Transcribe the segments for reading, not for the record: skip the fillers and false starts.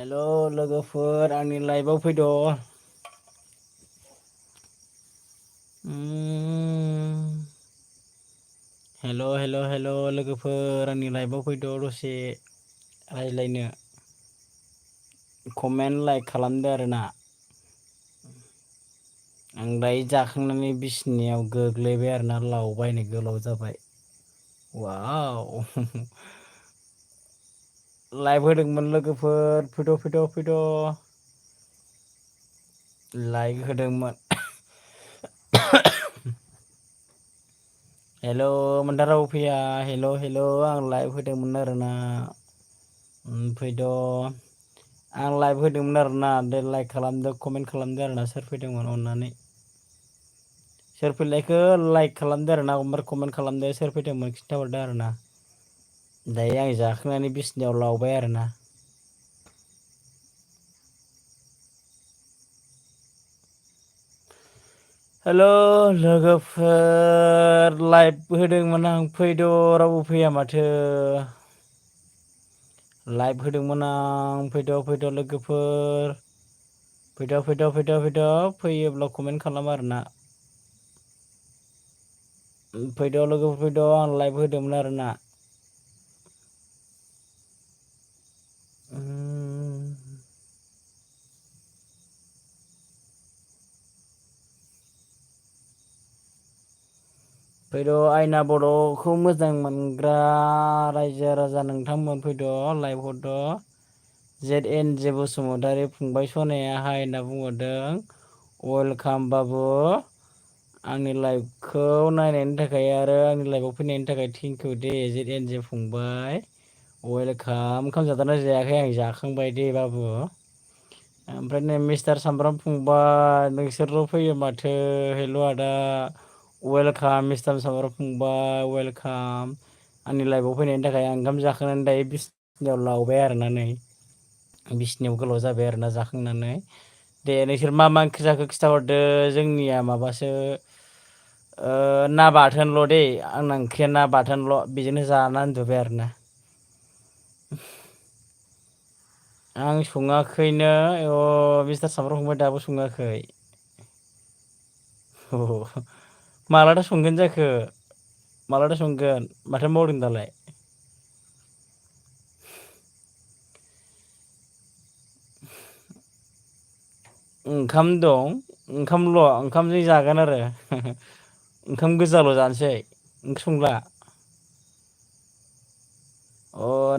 हेल' लोगोफोर आंनि लाइभआव फैद'। हेल' लोगोफोर आंनि लाइभआव फैद' दसे रायज्लायनो। कमेन्ट लाइक खालामदो आरोना। आं दायो जाखांनानै बिसिनायाव गोग्लैबाय आरोना लावबायनो गोलाव जाबाय। वाव लाइभ होदोंमोन लोगोफोर फैद'। लाइक होदोंमोन। हेल' मानोथो रावबो फैया हेल' आं लाइभ होदोंमोन आरोना। फैद'। आं लाइभ होदोंमोन आरोना दे लाइक खालामदो कमेन्ट खालामदो आरोना सोर फैदोंमोन अननानै। सोर फैनायखो लाइक खालामदो आरोना ओमफ्राय कमेन्ट खालामदो सोर फैदोंमोन खिन्थाहरदो आरोना। दायो आं जाखांनानै बिसिनायाव लावबाय आरोना। हेल' लोगोफोर लाइभ होदोंमोन आं फैद' रावबो फैया माथो। लाइभ होदोंमोन आं फैद' लोगोफोर। फैद' फैयोब्ला कमेन्ट खालाम आरोना। फैद' लोगोफोर फैद' आं लाइभ होदोंमोन आरोना। फैद' आयना बड'खौ मोजां मोनग्रा रायजो राजा नोंथांमोन फैद' लाइभ हरद'। ZNJ बसुमतारी फंबाय सनाया हाय होनना बुंहरदों। वेलकाम बाबु। आंनि लाइभखौ नायनायनि थाखाय आरो आंनि लाइभआव फैनायनि थाखाय थेंकिउ दे ZNJ फंबाय। वेलकाम ओंखाम जादोंना जायाखै आं जाखांबाय दे बाबु। ओमफ्राय नै मिस्टार सामब्राम फंबाय नोंसोरल' फैयो माथो हेल' आदा। वेलकाम मिस्टार सामब्राम फंबाय वेलकाम। आंनि लाइफआव फैनायनि थाखाय आं ओंखाम जाखांनानै दायो बिसिनायाव लावबाय आरोना नै। बिसिनायाव गोलाव जाबाय आरोना जाखांनानै। दे नोंसोर मा ओंख्रि जाखो खिथाहरदो जोंनिया माबासो ना बाथोनल' दै आंना ओंख्रिया ना बाथोनल' बेजोंनो जाना उन्दुबाय आरोना। आं सङाखैनो मिस्टार सामब्राम फंबाय दाबो सङाखै। मालाथो संगोन जाखो मालाथो संगोन माथो मावदों दालाय। ओंखाम दं ओंखामजों जागोन आरो। ओंखाम गोजाल' जानोसै ओंख्रि संला।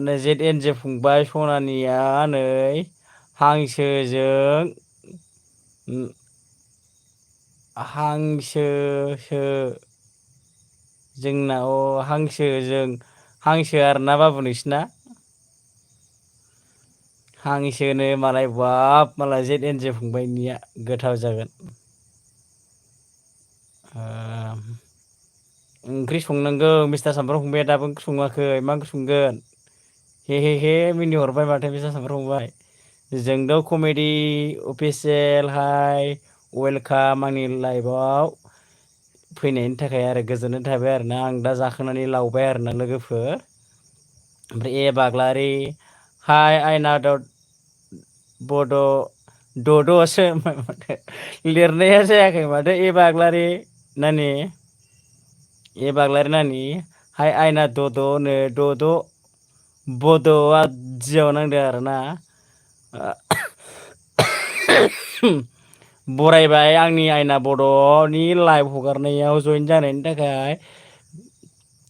नै ZNJ फंबाय सनानिया नै हांसोजों हांसोसो जोंना हांसो आरोना बाबु नोंसिना। हांसोनो मालाय बाब मालाय ZNJ फंबायनिया गोथाव जागोन। ओंख्रि संनांगौ मिस्टार सामब्राम फंबाया दाबो ओंख्रि सङाखै मा ओंख्रि संगोन। हे मिनिहरबाय माथो मिस्टार सामब्राम फंबाय। जोंदाव कमेडि अफिसियेल हाय वेलकाम आंनि लाइभआव फैनायनि थाखाय आरो गोजोननाय थाबाय आरोना आं दा जाखांनानै लावबाय आरोना लोगोफोर। ओमफ्राय बाग्लारि हाय आयना बड' द'द'सो माथो लिरनाया जायाखै माथो बाग्लारि नानि बाग्लारि नानि हाय आयना दद' बड'आ दियाव नांदों आरोना। बरायबाय आंनि आयना बड'नि लाइभ हगारनायाव जयेन जानायनि थाखाय।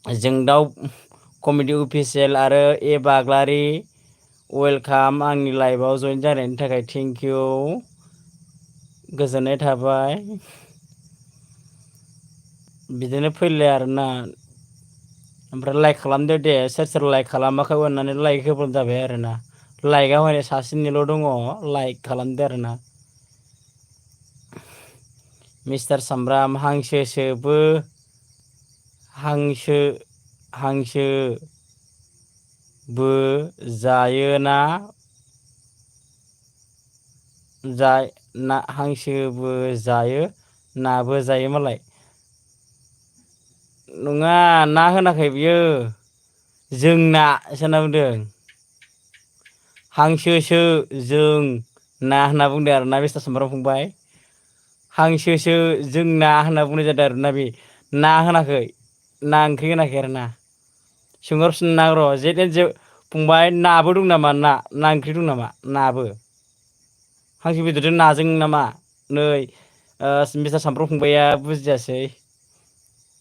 जोंदाउ कमेडि अफिसियेल आरो बाग्लारि वेलकाम आंनि लाइभआव जयेन जानायनि थाखाय थेंकिउ। गोजोननाय थाबाय। बिदिनो फैलाय आरोना। ओमफ्राय लाइक खालामदो दे सोर लाइक खालामाखै अननानै लाइक होबानो जाबाय आरोना। लाइकआ हनै सासेनिल' दङ लाइक खालामदो आरोना। मिस्टार सामब्राम हांसोसोबो हांसोबो जायोना हांसोबो जायो नाबो जायो मालाय। नङा ना होनाखै बियो जोंना सो होनना बुंदों। हांसोसो जों ना होनना बुंदों आरोना मिस्टार सामब्राम फंबाय। हांसोसो जों ना होनना बुंनाय जादों आरोना बे ना होनाखै ना ओंख्रि होनाखै आरो ना सोंहरफिननो नां र' जे फंबाय नाबो दं नामा ना ओंख्रि दं नामा नाबो हांसो बेदरजों नाजों नामा नै मिस्टार सामफ्राम फंबाया बुजियासै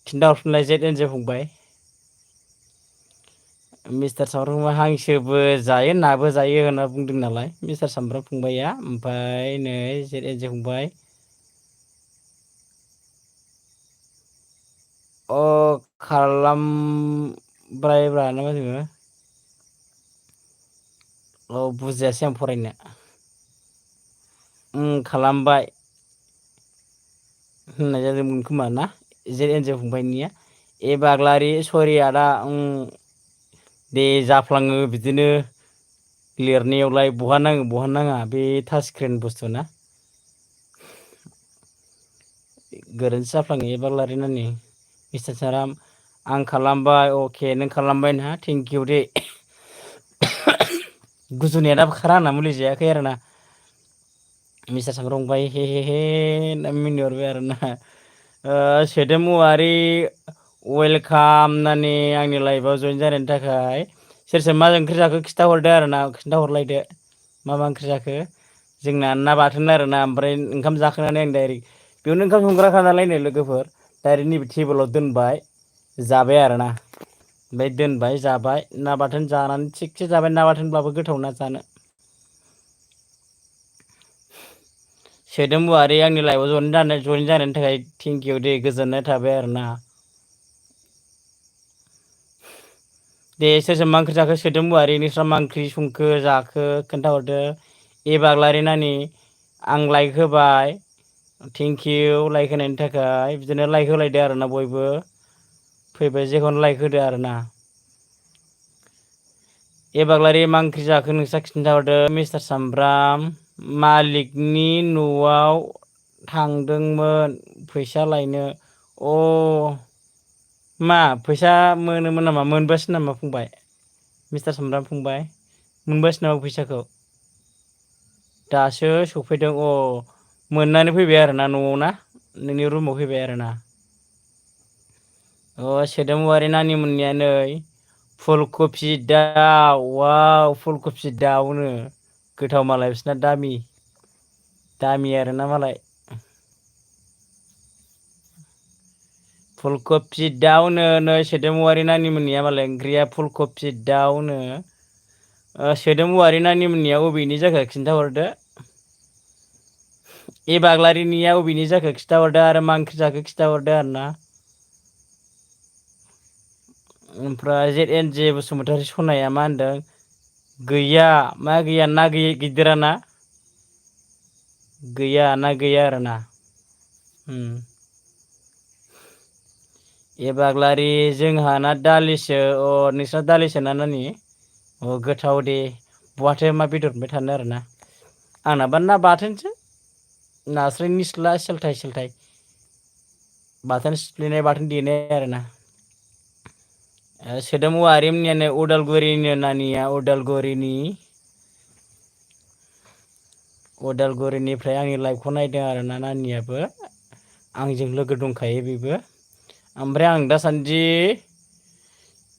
खिन्थाहरफिनलाय जेद एन्ड जे फंबाय। मिस्टार सामब्राम फंबाय हांसोबो जायो नाबो जायो होनना बुंदों नालाय मिस्टार सामब्राम फंबाया ओमफ्राय नै जेद एन्ड जे फंबाय खालामबायब्रा ना मा जोङो बुजियासै आं फरायनो खालामबाय होननाय जादोंमोन खोमा ना जेद एन्ड जे फंबायनिया ए बाग्लारि सरि आदा दे जाफ्लाङो बिदिनो लिरनायावलाय बहा नाङो बहा नाङा बे टाच स्क्रिन बुस्थु ना गोरोन्थि जाफ्लाङो ए बाग्लारि नानि मिस्टार साराम आं खालामबाय अके नों खालामबाय ना थेंकिउ दे गुजुनाया दाबो खारा आंना मुलि जायाखै आरोना मिस्टार सामब्राम फंबाय हे हे हे होनना मिनिहरबाय आरोना सोदोम औवारि वेलकाम होननानै आंनि लाइफआव जइन जानायनि थाखाय सोर सोर मा ओंख्रि जाखो खिन्थाहरदो आरोना खिन्थाहरलायदो मा ओंख्रि जाखो जोंना ना बाथोन आरोना ओमफ्राय ओंखाम जाखांनानै आं डाइरेक्ट बेयावनो ओंखाम संग्राखा नालाय लोगोफोर डाइरेक्ट नैबे टेबोलाव दोनबाय जाबाय आरोना ओमफ्राय दोनबाय जाबाय ना बाथोन जानानै थिगसे जाबाय ना बाथोनब्लाबो गोथाव ना जानो सोदोम औवारि आंनि लाइफआव जइन जानायनि थाखाय थेंकिउ दे गोजोननाय थाबाय आरोना दे सोर सोर मा ओंख्रि जाखो सोदोम औवारि नोंस्रा मा ओंख्रि संखो जाखो खोन्थाहरदो ए बाग्लारि नानि आं लाइक होबाय थेंकिउ लाइक होनायनि थाखाय बिदिनो लाइक होलायदो आरोना बयबो फैबाय जेखौनो लाइक होदो आरोना ए बाग्लारि मा ओंख्रि जाखो नोंस्रा खिन्थाहरदो मिस्टार सामब्राम मालिकनि न'आव थांदोंमोन फैसा लायनो मा फैसा मोनोमोन नामा मोनबोआसै नामा फंबाय मिस्टार सामब्राम फंबाय मोनबोआसै नामा फैसाखौ दासो सफैदों मोननानै फैबाय आरोना न'आव ना नोंनि रुमाव फैबाय आरोना सोदोम औवारि नानि मोननिया नै फुलकफि दाउ वाव फुलकफि दाउनो गोथाव मालाय बिसोरना दामि आरोना मालाय फुलकफि दाउनो नै सोदोम औवारि नानि मोननिया मालाय ओंख्रिया फुलकफि दाउनो सोदोम औवारि नानि मोननिया अबेनि जायगा खिन्थाहरदो ए बाग्लारिनिया अबेनि जाखो खिन्थाहरदो आरो मा ओंख्रि जाखो खिन्थाहरदो आरोना ओमफ्राय जेद एन जे बसुमतारी सनाया मा होनदों गैया मा गैया ना गिदिरा ना गैया ना गैया आरोना ए बाग्लारि जोंहाना दालिसो नोंस्रा दालिसो ना नानि गोथाव दे बहाथो मा बेदर मोनबाय थानो आरोना आंनाबा ना बाथोनसो नास्राय निस्ला सेलथाय सेलथाय बाथोन सिफ्लेनाय बाथोन देनाय आरोना सोदोम औवारि मोननियानो उदालगुरिनो नानिया उदालगुरिनिफ्राय आंनि लाइफखौ नायदों आरोना नानियाबो आंजों लोगो दंखायो बेबो ओमफ्राय आं दासान्दि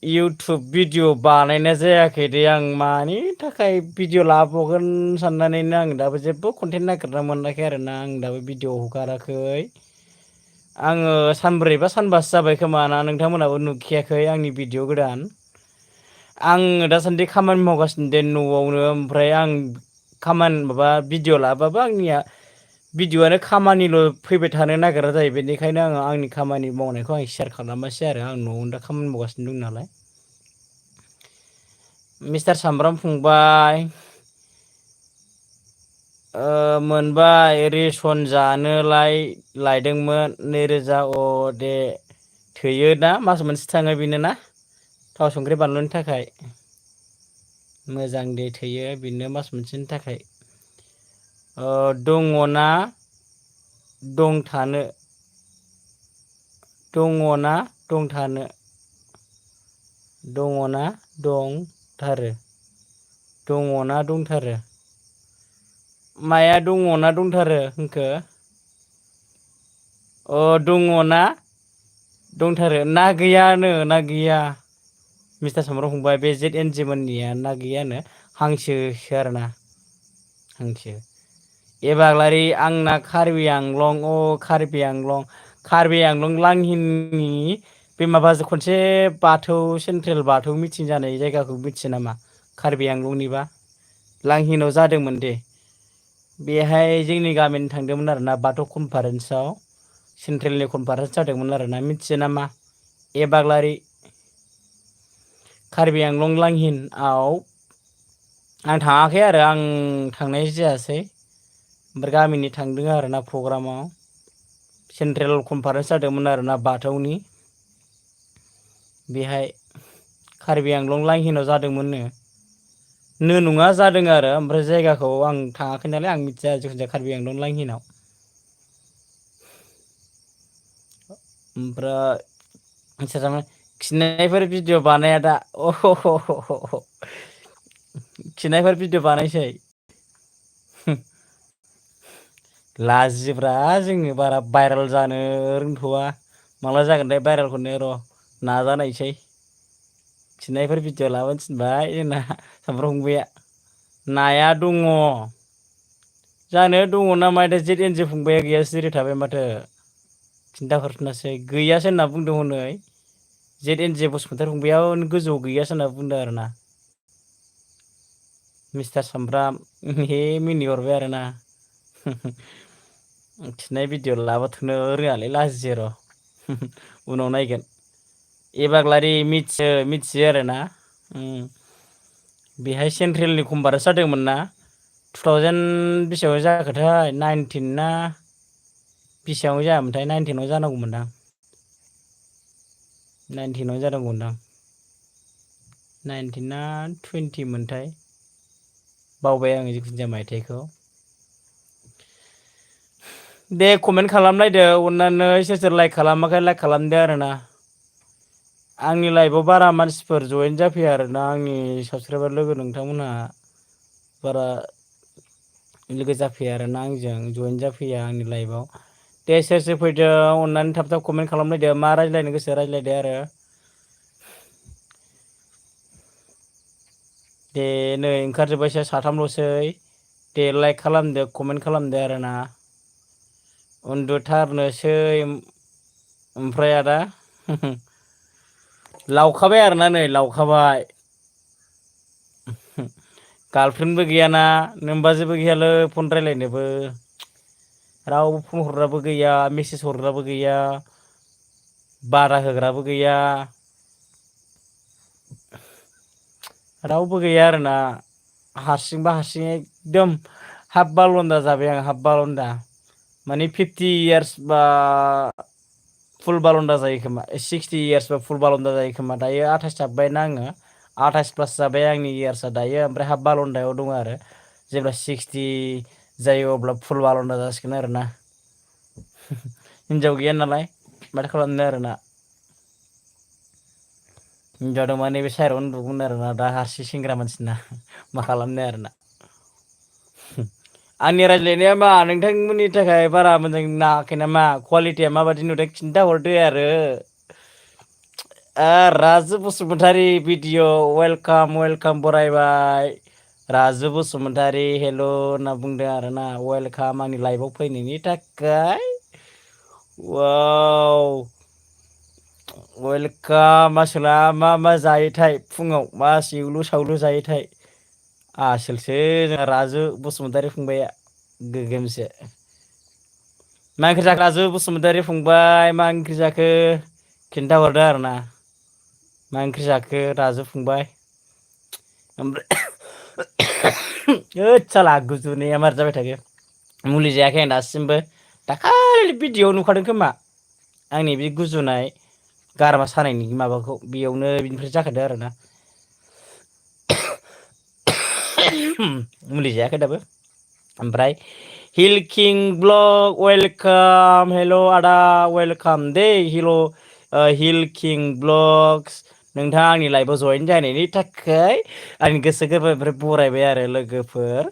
इउटुब भिडिअ बानायनाय जायाखै दे आं मानि थाखाय भिडिअ लाबावगोन साननानैनो आं दाबो जेबो कन्टेन्ट नागिरना मोनाखै आरोना आं दाबो भिडिअ हगाराखै आङो सानब्रै बा सानबासो जाबाय खोमा ना नोंथांमोनहाबो नुखायाखै आंनि भिडिअ गोदान आङो दासान्दि खामानि मावगासिनो दे न'आवनो ओमफ्राय आं माबा भिडिअ लाबाबो आंनिया भिडिअआनो खामानिल' फैबाय थानो नागिरा जायो बेनिखायनो आङो आंनि खामानि मावनायखौ आं सेयार खालामासै आरो आं न'आवनो दा खामानि मावगासिनो दं नालाय मिस्टार सामब्राम फंबाय मोनबाय रेसन जानोलाय लायदोंमोन 2000 दे थोयो ना मास मोनसे थाङो बेनो ना थाव संख्रि बानलुनि थाखाय मोजां दे थैयो बेनो मास मोनसेनि थाखाय दङना दंथानो दङना दंथानो दङना दंथारो दङना दंथारो माया दङना दंथारो होनखो अ दङना दंथारो ना गैयानो ना गैया मिस्टार सामब्राम फंबाय बे जेद एन जि मोननिया ना गैयानो हांसोसो आरोना हांसो एबाग्लारि आंना कार्बि आंलं कार्बि आंलं लांहिनि बे माबा खनसे बाथौ सेन्ट्रेल बाथौ मिथिं जानाय जायगाखौ मिथियो नामा कार्बि आंलंनिबा लांहिनाव जादोंमोन दे बेहाय जोंनि गामिनि थांदोंमोन आरोना बाथौ कनफारेन्सआव सेन्ट्रेलनि कनफारेन्स जादोंमोन आरोना मिथियो नामा एबाग्लारि कार्बि आंलं लांहिनआव आं थाङाखै आरो आं थांनाय जायासै ओमफ्राय गामिनि थांदों आरोना प्रग्रामाव सेन्ट्रेल कनफारेन्स जादोंमोन आरोना बाथौनि बेहाय कार्बि आंलं लांहिनाव जादोंमोननो नङा जादों आरो ओमफ्राय जायगाखौ आं थाङाखै नालाय आं मिथिया जिखुनु जाया कार्बि आंलं लांहिनाव ओमफ्राय खिनायफोर भिडिअ बानाया दा खिनायफोर भिडिअ बानायसै लाजियोब्रा जोङो बारा भाइरेल जानो रोंथ'वा माला जागोनथाय भाइरेलखौनो र' नाजानायसै खिनायफोर भिडिअ लाबोनो थिनबाय जोंना सामफ्राम फंबाया नाया दङ जानो दङ ना माथो जेद एनजि फंबाया गैया सिरि थाबाय माथो खिन्थाहरफिनासै गैयासो होनना बुंदों हनै जेद एन जे बसुमतारी फंबाया गोजौआव गैयासो होनना बुंदों आरोना मिस्टार सामब्राम हे मिनिहरबाय आरोना खिनाय भिडिअ लाबोथ'नो रोङालै लाजियो र' उनाव नायगोन एबाग्लारि मिथियो आरोना बेहाय सेन्ट्रेलनि कनफारेन्स जादोंमोन ना 2000 बेसेबां जाखोथाय 19 ना बेसेबां जायामोनथाय 19आव जानांगौमोनदां 19आव जानांगौमोनदां 19 ना 20 मोनथाय बावबाय आङो जिखुनु जाया मायथाइखौ दे कमेन्ट खालामलायदो अननानै सोर सोर लाइक खालामाखै लाइक खालामदो आरोना आंनि लाइफआव बारा मानसिफोर जयेन जाफैया आरोना आंनि साबसक्राइबार लोगो नोंथांमोनहा बारा लोगो जाफैया आरोना आंजों जयेन जाफैया आंनि लाइफआव दे सोर सोर फैदो अननानै थाब थाब कमेन्ट खालामलायदो मा रायज्लायनो गोसो रायज्लायदो आरो दे नै ओंखारजोब्बायसो साथामल'सै दे लाइक खालामदो कमेन्ट खालामदो आरोना उन्दुथारनोसै ओमफ्राय आदा लावखाबाय आरोना नै लावखाबाय गार्लफ्रेन्डबो गैयाना नोमबाजैबो गैयालै फन रायज्लायनोबो रावबो फन हरग्राबो गैया मेसेज हरग्राबो गैया बादा होग्राबो गैया रावबो गैया आरोना हारसिंबा हारसिं एकदम हाब बालन्दा जाबाय आं हाब बालन्दा माने 50 इयार्स बा फुल बालन्दा जायो खोमा 60 इयार्स बा फुल बालन्दा जायो खोमा दायो 28 हाबबायना आङो 28 प्लास जाबाय आंनि इयार्सआ दायो ओमफ्राय हाब बालन्दायाव दङ आरो जेब्ला 60 जायो अब्ला फुल बालन्दा जासिगोन आरोना हिनजाव गैया नालाय माथो खालामनो आरोना हिनजाव दंबा नैबे साइडआवनो उन्दुगौमोन आरोना दा हारसिं सेंग्रा मानसिना मा खालामनो आरोना आंनि रायज्लायनाया मा नोंथांमोननि थाखाय बारा मोजां नाङाखै नामा कुवालिटिया माबायदि नुदों खिन्थाहरदो आरो राजु बसुमतारी भिडिअ वेलकाम बरायबाय राजु बसुमतारी हेल' होनना बुंदों आरोना वेलकाम आंनि लाइफआव फैनायनि थाखाय वाव वेलकाम आसोला मा जायोथाय फुङाव मा एवलु सावलु जायोथाय आसोलसो जोंहा राजु बसुमतारी फंबाया गोगोमसो मा ओंख्रि जाखो राजु बसुमतारी फंबाय मा ओंख्रि जाखो खिन्थाहरदो आरोना मा ओंख्रि जाखो राजु फंबाय ओमफ्राय होद साला गुजुनाया मारै जाबाय थाखो मुलि जायाखै आं दासिमबो दाखालि भिडिअआव नुखादों खोमा आंनि बे गुजुनाय गारामा सानायनि माबाखौ बेयावनो बिनिफ्राय जाखादों आरोना मुलि जायाखै दाबो ओमफ्राय हिल किं ब्लग वेलकाम हेल' आदा वेलकाम दे हिल किं ब्लग्स नोंथाङा आंनि लाइफआव जयेन जानायनि थाखाय आंनि गोसो गोरबोनिफ्राय बरायबाय आरो लोगोफोर।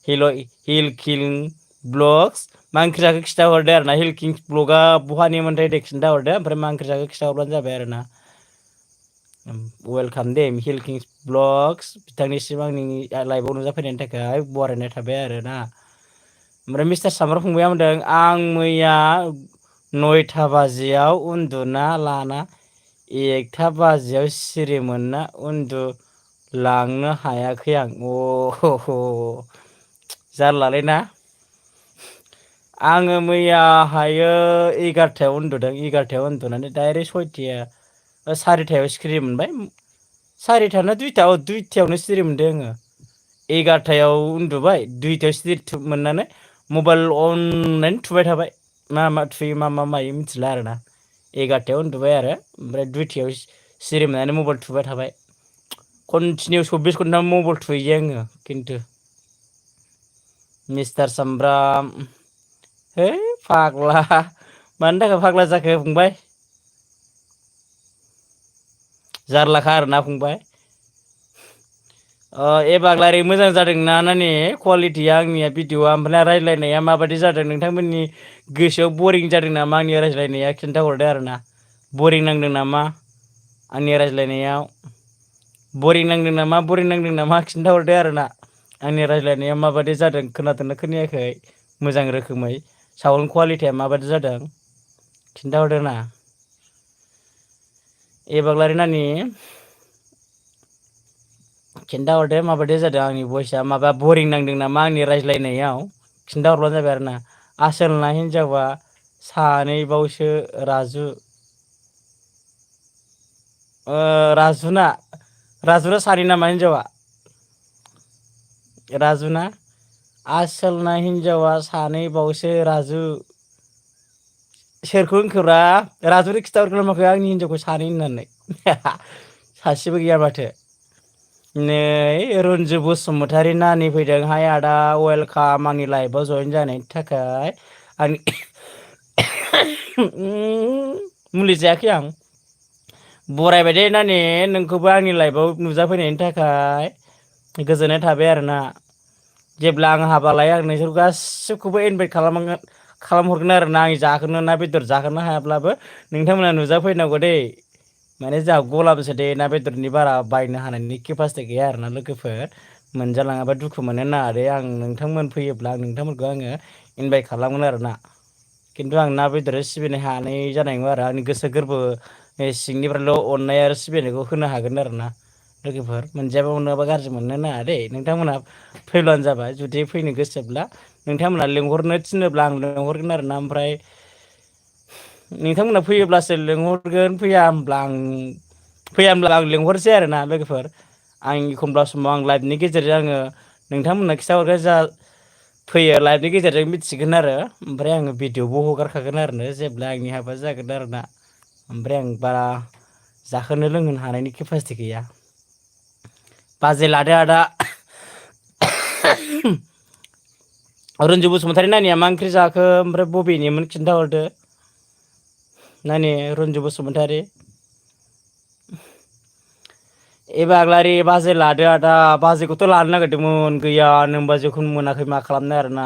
हिल किलिं ब्लग्स मा ओंख्रि जाखो खिथाहरदो आरो ना। हिल किं ब्लगआ बहानिमोनथाय दे खिन्थाहरदो ओमफ्राय मा ओंख्रि जाखो खिथाहरबानो जाबाय आरो ना। वेलकाम दे हिल किंस ब्लग्स बिथांनिसिम आंनि लाइफआव नुजाफैनायनि थाखाय बरायनाय थाबाय आरो ना। ओमफ्राय मिस्टार सामब्राम फंबाया बुंदों आं मैया 9टा बाजियाव उन्दुना लाना 1टा बाजियाव सिरि मोनना उन्दुलांनो हायाखै आं। जारलालै ना। आङो मैयाहायो 11टायाव उन्दुदों। 11टायाव उन्दुनानै डाइरेक्ट 6टायाव सिरि मोनबाय। 4टा ना 2टायावनो सिरि मोनदों आङो। 11टायाव उन्दुबाय 2टायाव सिरि मोननानै मबाइल अन होननानै थुबाय थाबाय। मा थुयो मा मायो मिथिला आरोना। 11टायाव उन्दुबाय आरो ओमफ्राय 2टायाव सिरि मोननानै मबाइल थुबाय थाबाय। कन्टिनिउ 24 घन्टा मबाइल थुयो आङो खिन्थु। मिस्टार सामब्राम है फाग्ला मानि थाखाय फाग्ला जाखो फंबाय? जारलाखा आरोना फंबाय। एबाग्लारि मोजां जादोंना नानि कुवालिटिया आंनिया भिडिअ'आ ओमफ्राय रायज्लायनाया माबायदि जादों नोंथांमोननि गोसोआव बरिं जादों नामा आंनि रायज्लायनाया खिन्थाहरदो आरो ना। बरिं नांदों नामा आंनि रायज्लायनायाव? बरिं नांदों नामा खिन्थाहरदो आरो ना। आंनि रायज्लायनाया माबायदि जादों खोनादोंना खोनायाखै मोजां रोखोमै साउन्ड कुवालिटिया माबायदि जादों खिन्थाहरदो ना। एबाग्लारि नानि खिन्थाहरदो माबायदि जादों आंनि भइसआ माबा बरिं नांदों नामा आंनि रायज्लायनायाव खिन्थाहरबानो जाबाय आरो ना। आसोलना हिनजावा सानैबावसो राजुना सानै नामा हिनजावा? राजुना आसोलना हिनजावा सानैबावसो राजु। सोरखौ होनखोब्रा राजुनो खिन्थाहरखोना माखो आंनि हिनजावखौ सानै होननानै? सासेबो गैया माथो। नै रन्जु बसुमतारी नानि फैदों हाय आदा वेलकाम आंनि लाइफआव जयेन जानायनि थाखाय। आंनि मुलि जायाखै आं। बरायबाय दे नानि नोंखौबो आंनि लाइफआव नुजाफैनायनि थाखाय गोजोननाय थाबाय आरोना। जेब्ला आं हाबा लायो आं नोंसोर गासिबखौबो इनभाइट खालामहरगोन आरो ना। आं जाहोनो ना बेदर जाहोनो हायाब्लाबो नोंथांमोना नुजाफैनांगौ दे। माने जोंहा गलामसो दे ना बेदरनि बारा बायनो हानायनि केपासिटि गैया आरोना लोगोफोर। मोनजालाङाबा दुखु मोननो नाङा दे। आं नोंथांमोन फैयोब्ला आं नोंथांमोनखौ आङो इनभाइट खालामगोन आरोना। खिन्थु आं ना बेदर सिबिनो हानाय जानाय नङा आरो आंनि गोसो गोरबो सिंनिफ्रायल' अननाय आरो सिबिनायखौ होनो हागोन आरो ना। लोगोफोर मोनजायाबा मोनाबा गाज्रि मोननो नाङा दे। नोंथांमोनहा फैब्लानो जाबाय जुदि फैनो गोसोब्ला नोंथांमोनहा लिंहरनो थिनोब्ला आं लिंहरगोन आरोना। ओमफ्राय नोंथांमोना फैयोब्लासो लिंहरगोन फैयाब्ला आं लिंहरसै आरोना लोगोफोर। आं एखमब्ला समाव आं लाइभनि गेजेरजों आङो नोंथांमोननो खिन्थाहरगोन जा फैयो लाइभनि गेजेरजों मिथिगोन आरो ओमफ्राय आङो भिडिअ'बो हगारखागोन आरो जेब्ला आंनि हाबा जागोन आरोना। ओमफ्राय आं बारा जाहोनो लोंहोनो हानायनि केपासिटि गैया। बाजै लादो आदा। रन्जु बसुमतारी नानिया मा ओंख्रि जाखो ओमफ्राय बबेनिमोन खिन्थाहरदो। नानि रन्जु बसुमतारी एबाग्लारि बाजै लादो आदा। बाजैखौथ' लानो नागिरदोंमोन गैया नोमबाजैखौनो मोनाखै मा खालामनो आरोना।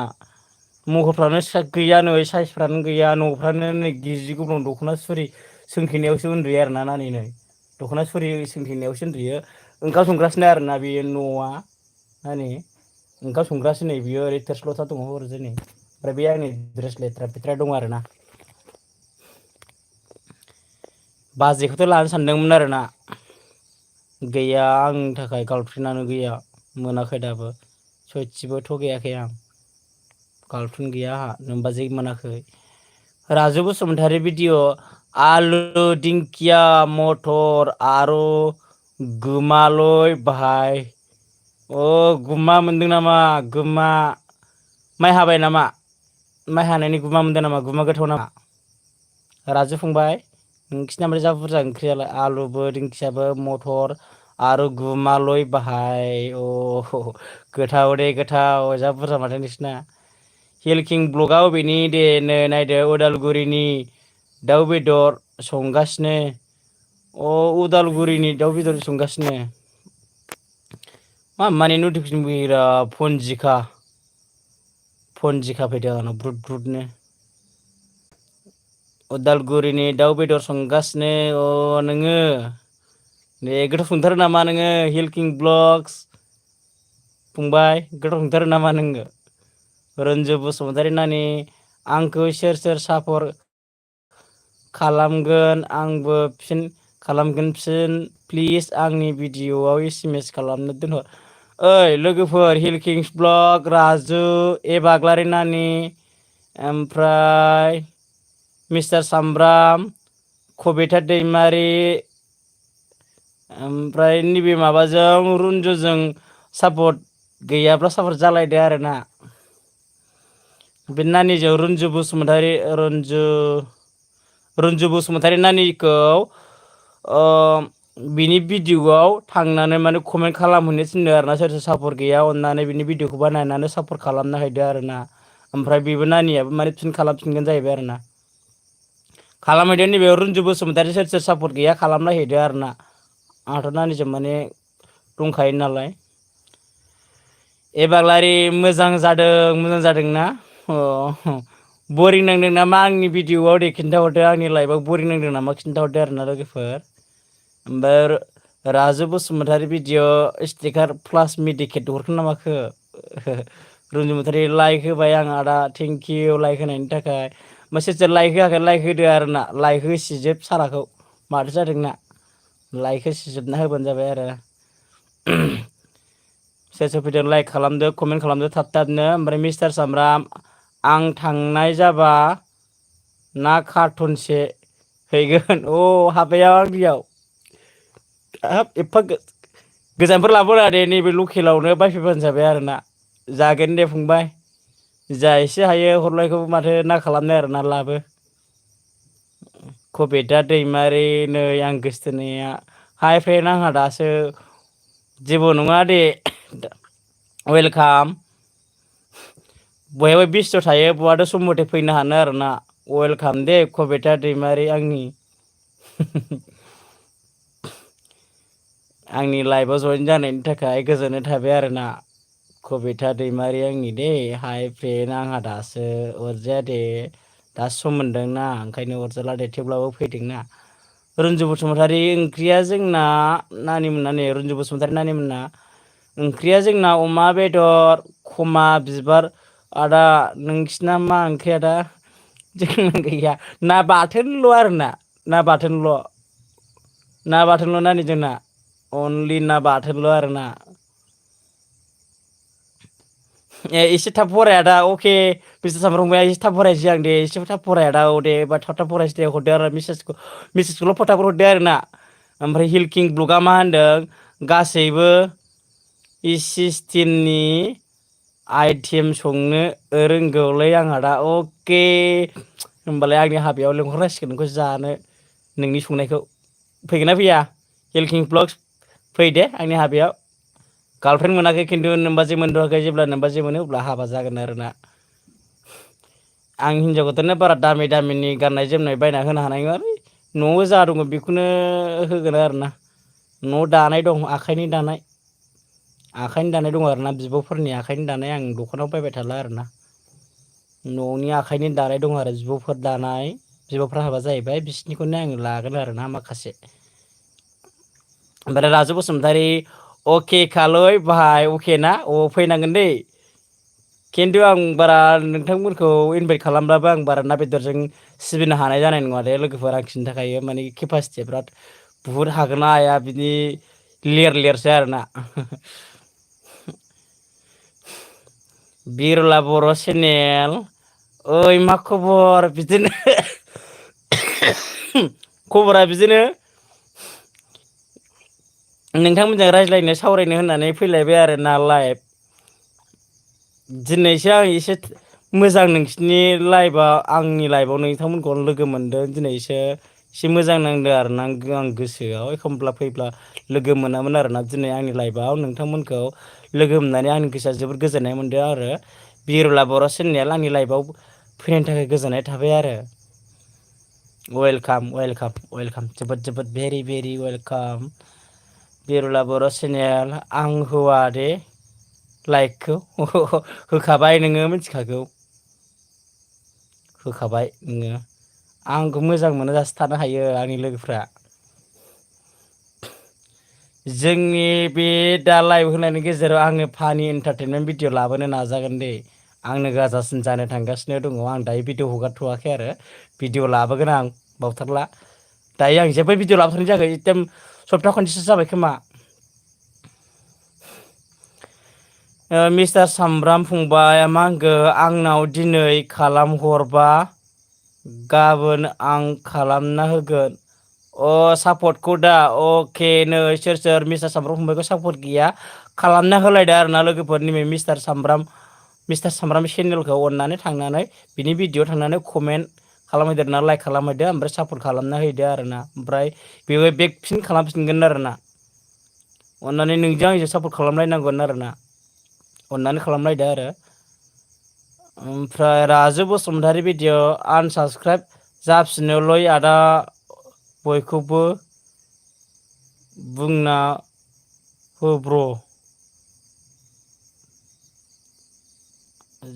महरफ्रानो गैया नै साइसफ्रानो गैया न'फ्रानो नै गिजि गब्लं दख'ना सुरि सोंथेनायावसो उन्दुयो आरोना नानि नै दख'ना सुरि सोंथेनायावसो उन्दुयो। ओंखाम संग्रासोनो आरोना बेयो न'आ नानि ओंखाम संग्रासो नै बियो ओरै थोरसि लथा दङ हरैजाय नै ओमफ्राय बे आंनि ड्रेस लेथ्रा फेथ्रा दं आरोना। बाजैखौथ' लानो सानदोंमोन आरोना। गैया आंनि थाखाय गार्लफ्रेन्डआनो गैया मोनाखै दाबो सयथिबो थगायाखै आं। गार्लफ्रेन्ड गैया आंहा नोमबाजै मोनाखै। राजु बसुमतारी भिडिअ आलु दिंखिया मटर आरो गुमालै भाय। गुमा मोनदों नामा गुमा माइ हाबाय नामा? माइ हानायनि गुमा मोनदों नामा गुमा गोथाव नामा? राजु फंबाय नोंसिना माथो जा बुरजा ओंख्रियालाय आलुबो दिंखियाबो मथर आरो गुमालै बाहाय गोथाव दे गोथाव जा बुरजा माथो नोंसिना। हिलकिं ब्लगआ अबेनि दे नै नायदो उदालगुरिनि दाउ बेदर संगासिनो अ उदालगुरिनि दाउ बेदर संगासिनो मा माने नटिफिकेसन फैयोरा फनजिखा फैदों आंनाव ब्रुद ब्रुदनो उदालगुरिनि दाउ बेदर संगासिनो अ नोङो दे गोथाव संथारो नामा नोङो हिलकिं ब्लग्स फंबाय गोथाव संथारो नामा नोङो रन्जु बसुमतारी नानि आंखौ सोर सोर सापर खालामगोन आंबो फिन खालामगोन प्लिज आंनि भिडिअ'आव एसएमएस खालामनो दोनहर ओइ लोगोफोर हिलकिंस ब्लग राजु ए बाग्लारि नानि ओमफ्राय मिस्टार सामब्राम कबिथा दैमारि ओमफ्राय नैबे माबाजों रुनजुजों सापर्ट गैयाब्ला सापर्ट जालायदो आरोना बे नानिजों रन्जु बसुमतारी रन्जु बसुमतारी नानिखौ बिनि भिडिअ'आव थांनानै माने कमेन्ट खालामहैनो थिनदों आरोना सोर सोर सापर्ट गैया अननानै बिनि भिडिअ'खौ बानायनानै सापर्ट खालामनो हैदो आरोना ओमफ्राय बेबो नानियाबो माने फिन खालामफिनगोन जाहैबाय आरोना खालामहैदो नैबेयाव रन्जु बसुमतारी सोर सोर सापर्ट गैया खालामना हैदो आरोना आंहाथ' नानिजों माने दंखायो नालाय एबाग्लारि मोजां जादोंना बरिं नांदों नामा आंनि भिडिअ'आव दे खिन्थाहरदो आंनि लाइफआव बरिं नांदों नामा खिन्थाहरदो आरोना लोगोफोर ओमफ्राय राजु बसुमतारी भिडिअ' स्टिकार प्लास मेडिकेट हरखोना माखो रन्जु बसुमतारी लाइक होबाय आं आदा थेंकिउ लाइक होनायनि थाखाय सोर सोर लाइक होआखै लाइक होदो आरोना लाइक होसिजोब साराखौ माथो जादोंना लाइक होसिजोबना होबानो जाबाय आरो सोर सोर फैदों लाइक खालामदो कमेन्ट खालामदो थाब थाबनो ओमफ्राय मिस्टार सामब्राम आं थांनाय जाबा ना कार्टुनसे हैगोन हाबायाव आंनियाव हाब एफा गोजानफोर लाबोना दे नैबे लकेलावनो बायफैबानो जाबाय आरोना जागोन दे फंबाय जा एसे हायो हरनायखौबो माथो ना खालामनो आरोना लाबो कबिता दैमारि नै आं गोसथोनाया हाय फ्रेन्ड आंहा दासो जेबो नङा दे वेलकाम बयहाबो बेस्थ' थायो बहाथ' सम मथे फैनो हानो आरोना वेलकाम दे कबिता दैमारि आंनि लाइफआव जइन जानायनि थाखाय गोजोननाय थाबाय आरोना कबिता दैमारि आंनि दे हाय फ्रेन्ड आंहा दासो अरजाया दे दासो सम मोनदोंना ओंखायनो अरजाला दे थेवब्लाबो फैदोंना रन्जु बसुमतारी ओंख्रिया जोंना नानिमोनना नै रन्जु बसुमतारी नानिमोनना ओंख्रिया जोंना अमा बेदर खमा बिबार आदा नोंसिना मा ओंख्रि आदा जोंना गैया ना बाथोनल' आरोना ना बाथोनल' नानि जोंना अनलि ना बाथोनल' आरोना एसे थाब फराय आदा अके मिस्टार सामब्राम एसे थाब फरायसै आं दे एसे थाब फराय आदा दे एबा थाब फरायसै दे हरदो आरो मेसेजखौल' फटाफट हरदो आरोना ओमफ्राय हिलकिं ब्लगआ मा होनदों गासैबो सिस्टेमनि आइटेम संनो रोंगौलै आंहा दा अके होमबालाय आंनि हाबायाव लिंहरनांसिगोन नोंखौ जानो नोंनि संनायखौ फैगोन ना फैया हिलकिं ब्लग्स फै दे आंनि हाबायाव गार्लफ्रेन्ड मोनाखै खिन्थु नोमबाजै मोनथ'वाखै जेब्ला नोमबाजै मोनो अब्ला हाबा जागोन आरोना आं हिनजावखौनो बारा दामि दामिनि गाननाय जोमनाय बायना होनो हानाय नङालै न'आव जा दङ बेखौनो होगोन आरोना न' दानाय दं आखाइनि दानाय दं आरोना बिब'फोरनि आखाइनि दानाय आं दखानाव बायबाय थाला आरोना न'नि आखाइनि दानाय दं आरो बिब'फोर दानाय बिब'फ्रा हाबा जाहैबाय बिसोरनिखौनो आं लागोन आरोना माखासे ओमफ्राय राजु बसुमतारी अके खालै बाहाय अके ना फैनांगोन दै खिन्थु आं बारा नोंथांमोनखौ इनभाइट खालामब्लाबो आं बारा ना बेदरजों सिबिनो हानाय जानाय नङा दे लोगोफोर आं खिन्थाखायो माने केपासिटिया बिराद बुहुद हागोन ना हाया बिदि लेरसो आरोना बिरला बर' चेनेल ओइ मा खबर बिदिनो खबरा बिदिनो नोंथांमोनजों रायज्लायनो सावरायनो होननानै फैलायबाय आरोना लाइभ दिनैसो आं एसे मोजां नोंसिनि लाइभआव आंनि लाइभआव नोंथांमोनखौ लोगो मोनदों दिनैसो एसे मोजां नांदों आरोना आं गोसोआव एखमब्ला फैब्ला लोगो मोनामोन आरोना दिनै आंनि लाइभआव नोंथांमोनखौ लोगो मोननानै आंनि गोसोआ जोबोद गोजोननाय मोनदों आरो बिरला बर' चेनेल आंनि लाइभआव फैनायनि थाखाय गोजोननाय थाबाय आरो वेलकाम जोबोद जोबोद भेरि भेरि वेलकाम बिरला बर' चेनेल आं होआ दे लाइकखौ होखाबाय नोङो मिथिखागौ होखाबाय नोङो आंखौ मोजां मोना जासे थानो हायो आंनि लोगोफ्रा जोंनि बे दा लाइभ होनायनि गेजेराव आङो फानि एन्टारटेनमेन्ट भिडिअ लाबोनो नाजागोन दे आंनो गाजासिन जानो थांगासिनो दङ आं दायो भिडिअ हगारथ'वाखै आरो भिडिअ लाबोगोन आं बावथारला दायो आं जेबो भिडिअ लाबोथारनाय जायाखै एकदम सप्ता खनसेसो जाबाय खोमा मिस्टार सामब्राम फंबाय मा होनखो आंनाव दिनै खालामहरबा गाबोन आं खालामना होगोन सापर्टखौ दा अके नै सोर मिस्टार सामब्राम फंबायखौ सापर्ट गैया खालामना होलायदो आरोना लोगोफोर नैबे मिस्टार सामब्राम चेनेलखौ अननानै थांनानै बिनि भिडिअआव थांनानै कमेन्ट खालामहैदो ना लाइक खालामहैदो ओमफ्राय सापर्ट खालामना हैदो आरोना ओमफ्राय बेबो बेकफिन खालामफिनगोन आरोना अननानै नोंजों आंजों सापर्ट खालामलायनांगोन आरोना अननानै खालामलायदो आरो ओमफ्राय राजु बसुमतारी भिडिअ आनसाबसक्राइब जाफिनोलै आदा बयखौबो बुंना हो ब्र'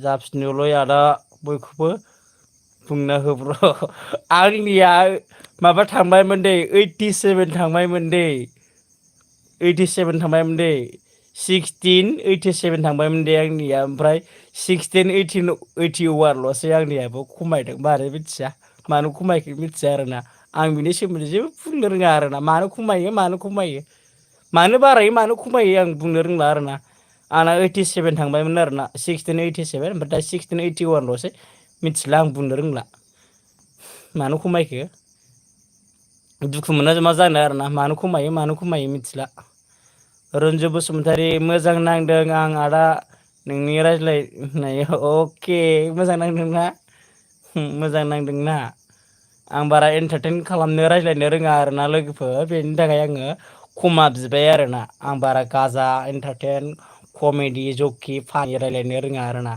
जाफिनोलै आदा बयखौबो बुंना हो ब्र' आंनिया माबा थांबायमोन दै 87 थांबायमोन दै 87 थांबायमोन दै 87 थांबायमोन दे आंनिया ओमफ्राय 81ल'सै आंनियाबो खमायदों मारै मिथिया मानो खमायखो मिथिया आरोना आं बिनि सोमोन्दै जेबो बुंनो रोङा आरोना मानो खमायो मानो बारायो मानो खमायो आं बुंनो रोंला आरोना आंना 87 थांबायमोन आरोना 87 ओमफ्राय दा 81ल'सै मिथिला आं बुंनो रोंला मानो खमायखो दुखु मोनना मा जानो आरोना मानो खमायो मिथिला रन्जु बसुमतारी मोजां नांदों आं आदा नोंनि रायज्लायनायाव अके मोजां नांदोंना मोजां नांदोंना आं बारा एन्टारटेन खालामनो रायज्लायनो रोङा आरोना लोगोफोर बेनि थाखाय आङो खमा बिबाय आरोना आं बारा गाजा एन्टारटेन कमेडि जकि फानि रायज्लायनो रोङा आरोना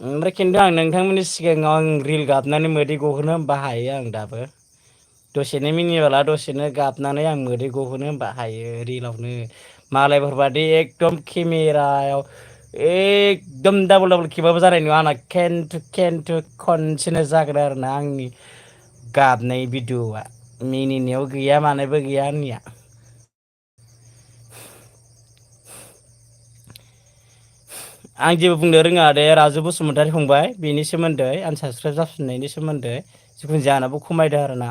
ओमफ्राय खिन्थु आं नोंथांमोननि सिगाङाव आं रिल गाबनानै मोदै गहोनो होनबा हायो आं दाबो दसेनो मिनिबाला दसेनो गाबनानै आं मोदै गहोनो होनबा हायो रिलावनो मालायफोरबादि एकदम केमेरायाव एकदम डाबल खेबाबो जानाय नङा आंना खेनथु खनसेनो जागोन आरोना आंनि गाबनाय भिडिअ'आ मिनिनायाव गैया मानायबो गैया आंनिया आं जेबो बुंनो रोङा दे राजु बसुमतारी फंबाय बेनि सोमोन्दै आनसाबसक्राइब जाफिननायनि सोमोन्दै जिखुनु जाहोनाबो खमायदो आरोना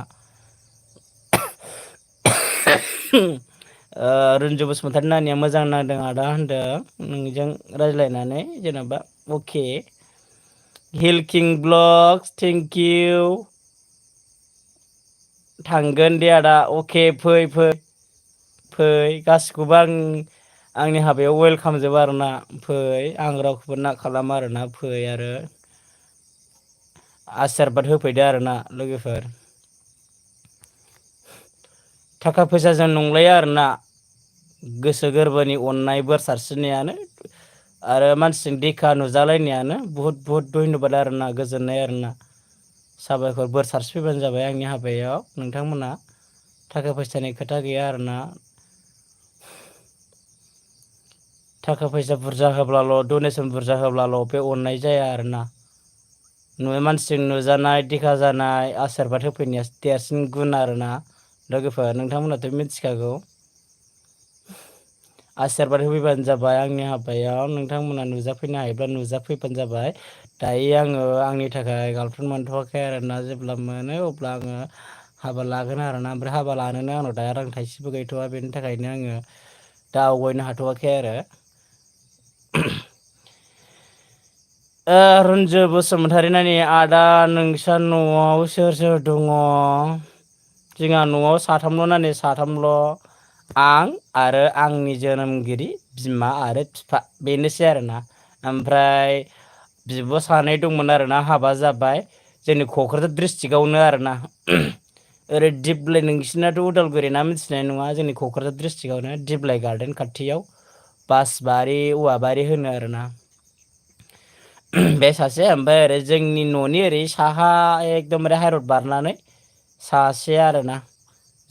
रन्जु बसुमतारी नानिया मोजां नांदों आदा होनदों नोंजों रायज्लायनानै जेनेबा okay hill king blogs thank you थांगोन दे आदा अके फै गासिखौबो आंनि हाबायाव वेलकाम जोब आरोना फै आं रावखौबो ना खालामा आरोना फै आरो आसिरबाद होफैदो आरोना लोगोफोर थाखा फैसाजों नंलाया आरोना गोसो गोरबोनि अननाय बोर सारस्रिनायानो आरो मानसिजों देखा नुजालायनायानो बुहुद धन्यबाद आरोना गोजोननाय आरोना साबायखर बोर सारस्रिफैबानो जाबाय आंनि हाबायाव नोंथांमोना थाखा फैसानि खोथा गैया आरोना थाखा फैसा बुरजा होब्लाल' डनेसन बुरजा होब्लाल' बे अननाय जाया आरोना मानसिजों नुजानाय देखा जानाय आसिरबाद होफैनाया देरसिन गुन आरोना लोगोफोर नोंथांमोनाथ' मिथिखागौ आसिरबाद होफैबानो जाबाय आंनि हाबायाव नोंथांमोना नुजाफैनो हायोब्ला नुजाफैबानो जाबाय दायो आङो आंनि थाखाय गार्लफ्रेन्ड मोनथ'वाखै आरोना जेब्ला मोनो अब्ला आङो हाबा लागोन आरोना ओमफ्राय हाबा लानोनो आंनाव दा रां थाइसेबो गैथ'वा बेनि थाखायनो आङो दा आवगायनो हाथ'वाखै आरो रन्जु बसुमतारी नानि आदा नोंस्रा न'आव सोर सोर दङ जोंहा न'आव साथामल' आं आरो आंनि जोनोमगिरि बिमा आरो बिफा बेनोसै आरोना ओमफ्राय बिब' सानै दंमोन आरोना हाबा जाबाय जोंनि क'क्राझार डिस्ट्रिक्टआवनो आरोना ओरै दिप्लाय नोंसिनाथ' उदालगुरि ना मिथिनाय नङा जोंनि क'क्राझार डिस्ट्रिक्टआवनो दिप्लाय गार्डेन खाथियाव बासबारि औवाबारि होनो आरोना बे सासे ओमफ्राय ओरै जोंनि न'नि ओरै साहा एकदमबारे हाइरड बारनानै सासे आरोना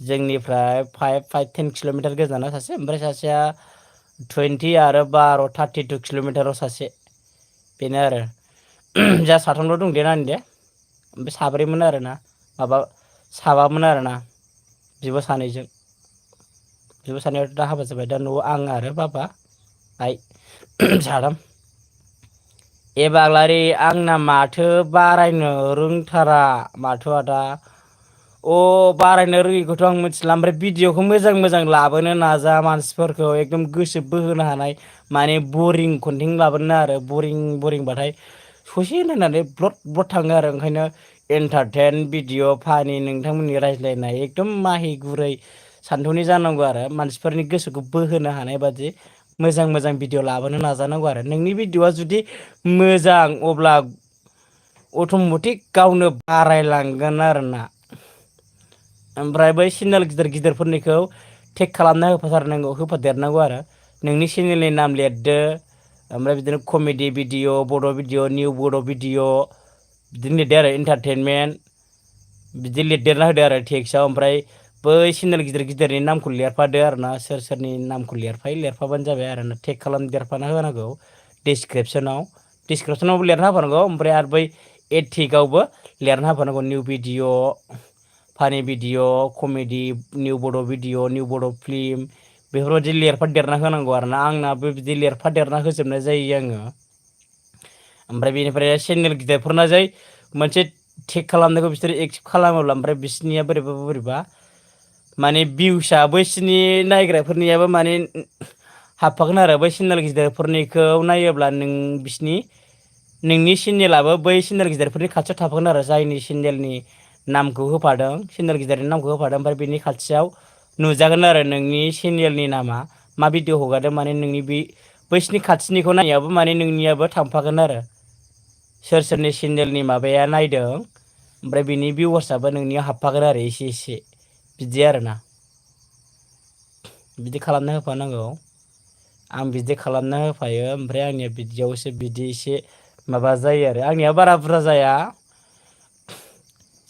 जोंनिफ्राय 5-10 किल'मिटार गोजानाव सासे ओमफ्राय सासेया 20 आरो 32 किल'मिटाराव सासे बेनो आरो जा साथामल' दं दे नानि दे ओमफ्राय साब्रैमोन आरोना माबा साबामोन आरोना बिब' सानैजों बिब' सानैयाथ' दा हाबा जाबाय दा न'आव आं आरो बाबा आइ साथाम एबाग्लारि आंना माथो बारायनो रोंथारा माथो आदा बारायनो रोङिखौथ' आं मिथिला ओमफ्राय भिडिअखौ मोजां लाबोनो नाजा मानसिफोरखौ एकदम गोसो बोहोनो हानाय माने बरिं कन्टेन्ट लाबोनो आरो बरिंबाथाय ससे नायनानै ब्लड थाङो आरो ओंखायनो एन्टारटेन भिडिअ फानि नोंथांमोननि रायज्लायनाय एकदम माहि गुरै सान्थौनि जानांगौ आरो मानसिफोरनि गोसोखौ बोहोनो हानाय बादि मोजां भिडिअ लाबोनो नाजानांगौ आरो नोंनि भिडिअआ जुदि मोजां अब्ला अट'मेटिक गावनो बारायलांगोन आरोना ओमफ्राय बै चेनेल गिदिरफोरनिखौ टेग खालामना होफादेरनांगौ आरो नोंनि चेनेलनि नाम लिरदो ओमफ्राय बिदिनो कमेडि भिडिअ बड' भिडिअ निउ बड' भिडिअ बिदिनो लिरदो आरो इन्टारटेनमेन्ट बिदि लिरदेरना होदो आरो टेक्सआव ओमफ्राय बै चेनेल गिदिरनि नामखौ लिरफादो आरोना सोरनि नामखौ लिरफाबानो जाबाय आरो ना टेग खालामदेरफाना होनांगौ डिसक्रिपसनावबो लिरना होफानांगौ ओमफ्राय आरो बै एटिकआवबो लिरना होफानांगौ निउ भिडिअ फानि भिडिअ कमेडि निउ बड' भिडिअ निउ बड' फिल्म बेफोरबायदि लिरफादेरना होनांगौ आरोना आंनाबो बिदि लिरफादेरना होजोबनाय जायो आङो ओमफ्राय बेनिफ्राय चेनेल गिदिरफोरना जै मोनसे टेग खालामनायखौ बिसोरो एक्सेप्ट खालामोब्ला ओमफ्राय बिसोरनिया बोरैबा माने भिउसआ बैसोरनि नायग्राफोरनियाबो माने हाबफागोन आरो बै चेनेल गिदिरफोरनिखौ नायोब्ला नोंनि चेनेलाबो बै चेनेल गिदिरफोरनि खाथियाव थाफागोन आरो जायनि चेनेलनि नामखौ होफादों चेनेल गिदिरनि नामखौ होफादों ओमफ्राय बिनि खाथियाव नुजागोन आरो नोंनि चेनेलनि नामा मा भिडिअ हगारदों माने नोंनि बैसिनि खाथिनिखौ नायाबो माने नोंनियाबो थांफागोन आरो सोरनि चेनेलनि माबाया नायदों ओमफ्राय बिनि भिउवार्सआबो नोंनियाव हाबफागोन आरो एसे बिदि आरोना बिदि खालामना होफानांगौ आं बिदि खालामना होफायो ओमफ्राय आंनिया बिदियावसो बिदि एसे माबा जायो आरो आंनिया बारा बुरजा जाया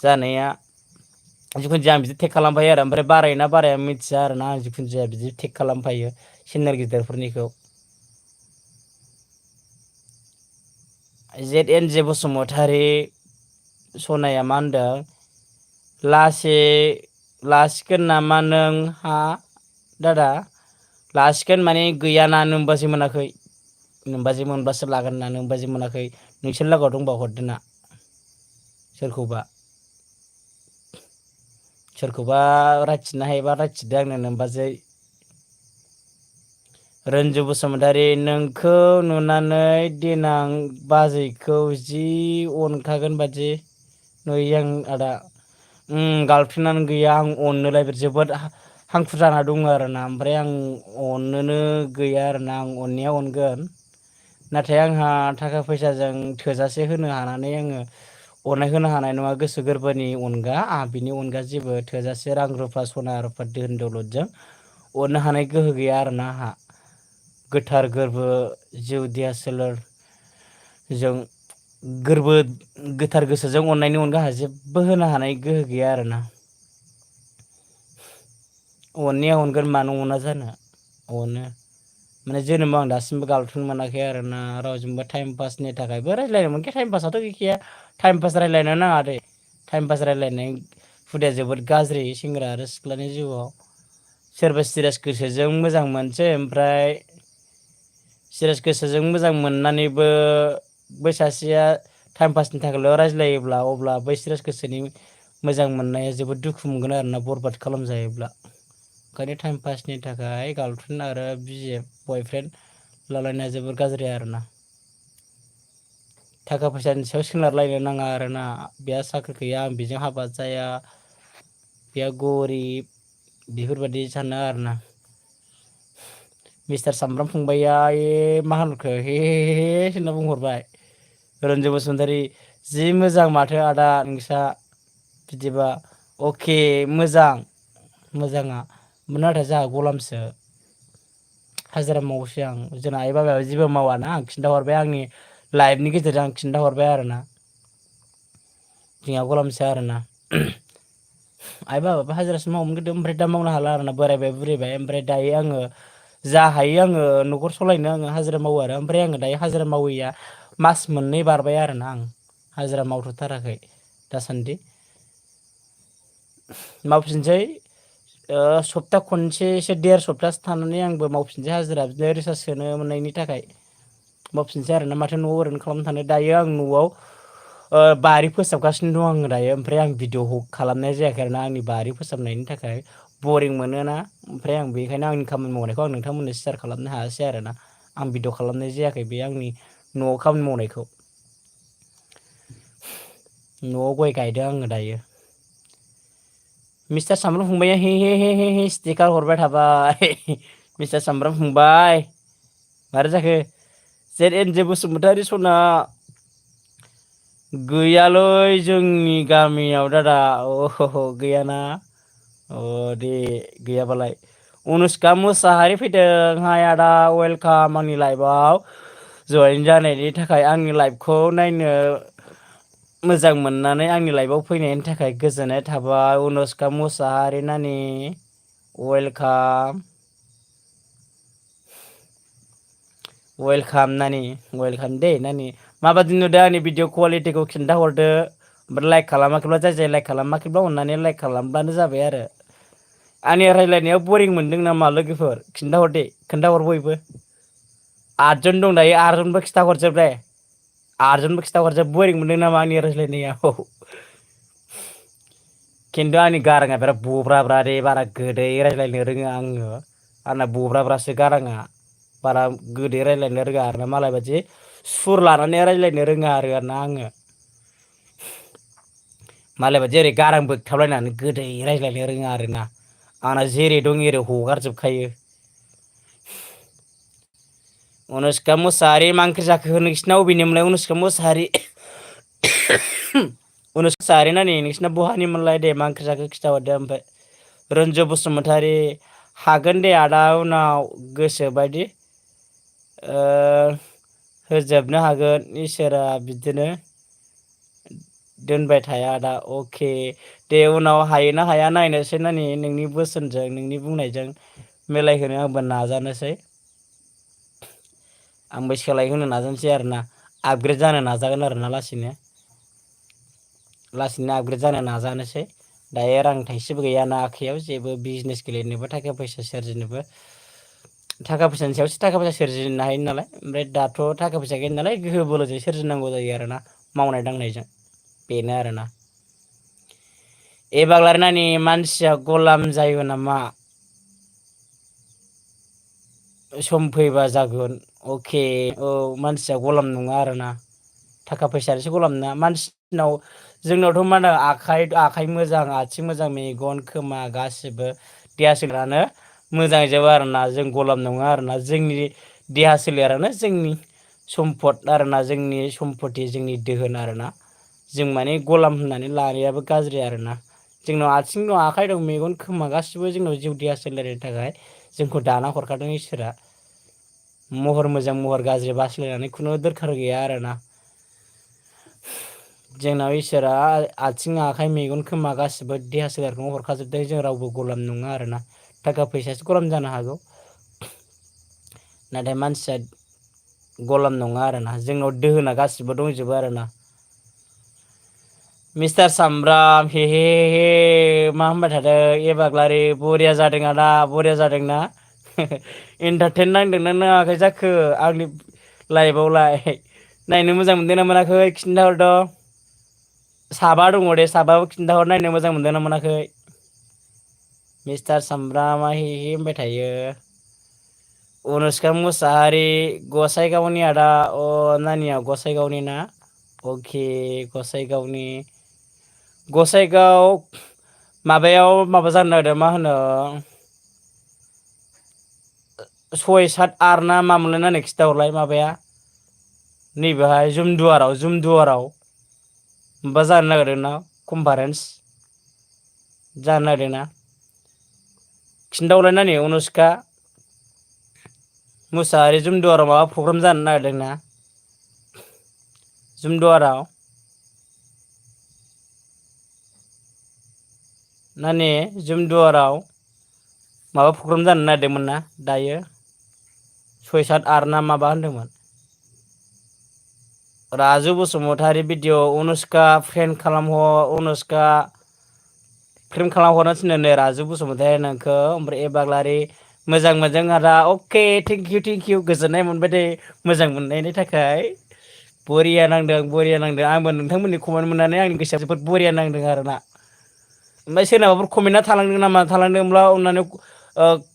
जानाया जिखुनु जाया आं बिदि टेग खालामफायो आरो ओमफ्राय बारायोना बाराया मिथिया आरोना आं जिखुनु जाया बिदि टेग खालामफायो चेनेल गिदिरफोरनिखौ ZNJ बसुमतारी सनाया मा होनदों लासिगोन नामा नोंहा दादा लासिगोन माने गैयाना नोमबाजै मोनाखै नोमबाजै मोनबासो लागोन ना नोमबाजै मोनाखै नोंसोर लागोआव दंबा हरदो ना सोरखौबा रायथिनो हायोबा रायथिदो आंनो नोमबाजै रन्जु बसुमतारी नोंखौ नुनानै देनां बाजैखौ जि अनखागोन बादि नुयो आं आदा गार्लफ्रेन्डआनो गैया आं अननोलाय जोबोद हांखुर जाना दङ आरोना ओमफ्राय आं अननोनो गैया आरोना आं अननाया अनगोन नाथाय आंहा थाखा फैसाजों थोजासे होनो हानानै आङो अननाय होनो हानाय नङा गोसो गोरबोनि अनगा आंहा बिनि अनगा जेबो थोजासे रां रुफा सना रुफा धोन दौलतजों अननो हानाय गोहो गैया आरोना आंहा गोथार गोरबो जिउ देहा सोलेरजों गोथार गोसोजों अननायनि अनगा आंहा जेबो होनो हानाय गोहो गैया आरोना अननाया अनगोन मानो अना जानो अनो माने जोनोमाव आं दासिमबो गार्लफ्रेन्ड मोनाखै आरोना रावजोंबो टाइम पासनि थाखायबो रायज्लायनो मोनखाया टाइम पासआथ' गैखाया टाइम पास रायज्लायनो नाङा दे टाइम पास रायज्लायनाय हुदाया जोबोद गाज्रि सेंग्रा आरो सिख्लानि जिउआव सोरबा सिरियास गोसोजों मोजां मोनसै ओमफ्राय सिरियास गोसोजों मोजां मोननानैबो बै सासेया टाइम पासनि थाखायल' रायज्लायोब्ला अब्ला बै सिरियास गोसोनि मोजां मोननाया जोबोद दुखु मोनगोन आरोना बरबाद खालामजायोब्ला ओंखायनो टाइम पासनि थाखाय गार्लफ्रेन्ड आरो बयफ्रेन्ड लालायनाया जोबोर गाज्रि आरोना थाखा फैसानि सायाव सोनारलायनो नाङा आरोना बेहा साख्रि गैया आं बेजों हाबा जाया बेहा गरिब बेफोरबायदि सानो आरोना मिस्टार सामब्राम फंबाया मा होनखो हे होनना बुंहरबाय रन्जु बसुमतारी जि मोजां माथो आदा नोंसा बिदिबा अके मोजाङा नाथाय जोंहा गलामसो हाजिरा मावोसो आं जोंना आइ बाबायाबो जेबो मावाना आं खिन्थाहरबाय आंनि लाइभनि गेजेरजों आं खिन्थाहरबाय आरोना जोंहा गलामसो आरोना आइ बाबाबो हाजिरासो मावोमोन गोदो ओमफ्राय दा मावनो हाला आरोना बोरायबाय बुरैबाय ओमफ्राय दायो आङो जा हायो आङो न'खर सलायनो आङो हाजिरा मावो आरो ओमफ्राय आङो दायो हाजिरा मावैया मास मोननै बारबाय आरोना आं हाजिरा मावथ'थाराखै दासान्दि मावफिनसै सप्ता खनसेसो देर सप्तासो थानानै आंबो मावफिनसै हाजिरा बिदिनो रिसार्च सोनो मोननायनि थाखाय मावफिनसै आरोना माथो न'आव ओरैनो खालामनो थानो दायो आं न'आव बारि फोसाबगासिनो दं आङो दायो ओमफ्राय आं भिडिअ खालामनाय जायाखै आरोना आंनि बारि फोसाबनायनि थाखाय बरिं मोनोना ओमफ्राय आं बेखायनो आंनि खामानि मावनायखौ आं नोंथांमोननो सेयार खालामनो हायासै आरोना आं भिडिअ खालामनाय जायाखै बे आंनि न'आव खामानि मावनायखौ न'आव गय गायदों आङो दायो मिस्टार सामब्राम फंबाया हे हे हे हे हे स्टिकार हरबाय थाबाय मिस्टार सामब्राम फंबाय मारै जाखो जेट एन जे बसुमतारी सना गैयालै जोंनि गामियाव दादा अह गैयाना अ दे गैयाबालाय अनुष्का मोसाहारि फैदों हाय आदा वेलकाम आंनि लाइफआव जयेन जानायनि थाखाय आंनि लाइफखौ नायनो मोजां मोननानै आंनि लाइफआव फैनायनि थाखाय गोजोननाय थाबाय अनुष्का मोसाहारि नानि वेलकाम नानि वेलकाम दे नानि माबादि नुदों आंनि भिडिअ कुवालिटिखौ खिन्थाहरदो ओमफ्राय लाइक खालामाखैब्ला जाय लाइक खालामाखैब्ला अननानै लाइक खालामब्लानो जाबाय आरो आंनि रायज्लायनायाव बरिं मोनदों नामा लोगोफोर खिन्थाहर दे खोन्थाहर बयबो 8 जन दं दायो 8 जनबो खिन्थाहरजोब दे 8 जनबो खिन्थाहरजोब बरिं मोनदों नामा आंनि रायज्लायनायाव खिन्थु आंनि गाराङा बिराद बब्राब्रा दे बारा गोदै रायज्लायनो रोङा आङो आंना बब्राब्रासो गाराङा बारा गोदै रायज्लायनो रोङा आरोना मालाय बादि सुर लानानै रायज्लायनो रोङा आरोना आङो मालाय बादि ओरै गारां बोगथाबलायनानै गोदै रायज्लायनो रोङा आरोना आंना जेरै दं एरै हगारजोबखायो अनुष्का मोसाहारि मा ओंख्रि जाखो नोंसिना अबेनिमोनलाय अनुष्का मोसाहारि अनुष्का मोसाहारि नानि नोंसिना बहानिमोनलाय दे मा ओंख्रि जाखो खिथाहरदो ओमफ्राय रन्जु बसुमतारी हागोन दे आदा उनाव गोसोबायदि होजोबनो हागोन इसोरा बिदिनो दोनबाय थाया दा अके दे उनाव हायोना हाया नायनोसै नानि नोंनि बोसोनजों नोंनि बुंनायजों मिलायहोनो आंबो नाजानोसै आंबो सोलायहोनो नाजानोसै आरोना आपग्रेड जानो नाजागोन आरोना लासैनो आपग्रेड जानो नाजानोसै दायो रां थाइसेबो गैयाना आखायाव जेबो बिजनेस गेलेनोबो थाखा फैसा सोरजिनोबो थाखा फैसानि सायावसो थाखा फैसा सोरजिनो हायो नालाय ओमफ्राय दाथ' थाखा फैसा गैया नालाय गोहो बोलोजों सोरजिनांगौ जायो आरोना मावनाय दांनायजों बेनो आरोना एबाग्लाय नानि मानसिया गलाम जायो नामा सम फैबा जागोन अके औ मानसिया गलाम नङा आरोना थाखा फैसानिसो गलाम ना मानसिनाव जोंनावथ' मा होनो आखाइ मोजां आथिं मोजां मेगन खोमा गासिबो देहा सोलेरानो मोजां जोब आरोना जों गलाम नङा आरोना जोंनि देहा सोलेरानो जोंनि सम्फद आरोना जोंनि सम्पति जोंनि दोहोन आरोना जों माने गलाम होननानै लानायाबो गाज्रि आरोना जोंनाव आथिं दं आखाइ दं मेगन खोमा गासिबो जोंनाव जिउ देहा सोलेरनि थाखाय जोंखौ दाना हरखादों इसोरा महर मोजां महर गाज्रि बासिलायनानै खुनु दरखार गैया आरोना जोंनाव इसोरा आथिं आखाइ मेगन खोमा गासिबो देहा सोलेरखौनो हरखाजोबदों जों रावबो गलाम नङा आरोना थाखा फैसासो गलाम जानो हागौ नाथाय मानसिया गलाम नङा आरोना जोंनाव दोहोना गासिबो दंजोबो आरोना मिस्टार सामब्राम हे हे हे मा होनबाय थादों एबाग्लारि बरिया जादों आदा बरिया जादोंना इन्टारटेन नांदोंना नाङाखै जाखो आंनि लाइफआवलाय नायनो मोजां मोनदों ना मोनाखै खिन्थाहरद' साबा दङ दे साबाबो खिन्थाहर नायनो मोजां मोनदों ना मोनाखै मिस्टार सामब्रामा हि हि होनबाय थायो अनुष्का मोसाहारि गसाइगावनि आदा नानिया गसाइगावनि ना अके गसाइगाव माबायाव माबा जानो नागिरदों मा होनो 6-7 आर ना मा मोनलाय नानै खिथाहरलाय माबाया नैबेहाय जुमदुवाराव माबा जानो नागिरदोंना कनफारेन्स जानो नागिरदोंना खिन्थाहरलाय नानि अनुष्का मोसाहारि जुमदुवाराव माबा प्रग्राम जानो नागिरदोंना जुमदुवाराव नानि जुमदुवाराव माबा प्रग्राम जानो नागिरदोंमोन ना दायो 6-7 आर ना माबा होनदोंमोन Raju Basumatary video Anushka friend Anushka frame खालामहरनो थिननो राजु बसुमतारी नोंखौ ओमफ्राय एबाग्लारि मोजां मोनदों आदा अके थेंक इउ गोजोननाय मोनबाय दे मोजां मोननायनि थाखाय बरिया नांदों आंबो नोंथांमोननि कमेन्ट मोननानै आंनि गोसोआ जोबोद बरिया नांदों आरोना ओमफ्राय सोरनाबाफोर कमेन्टआ थालांदों नामा थालांदोंब्ला अननानै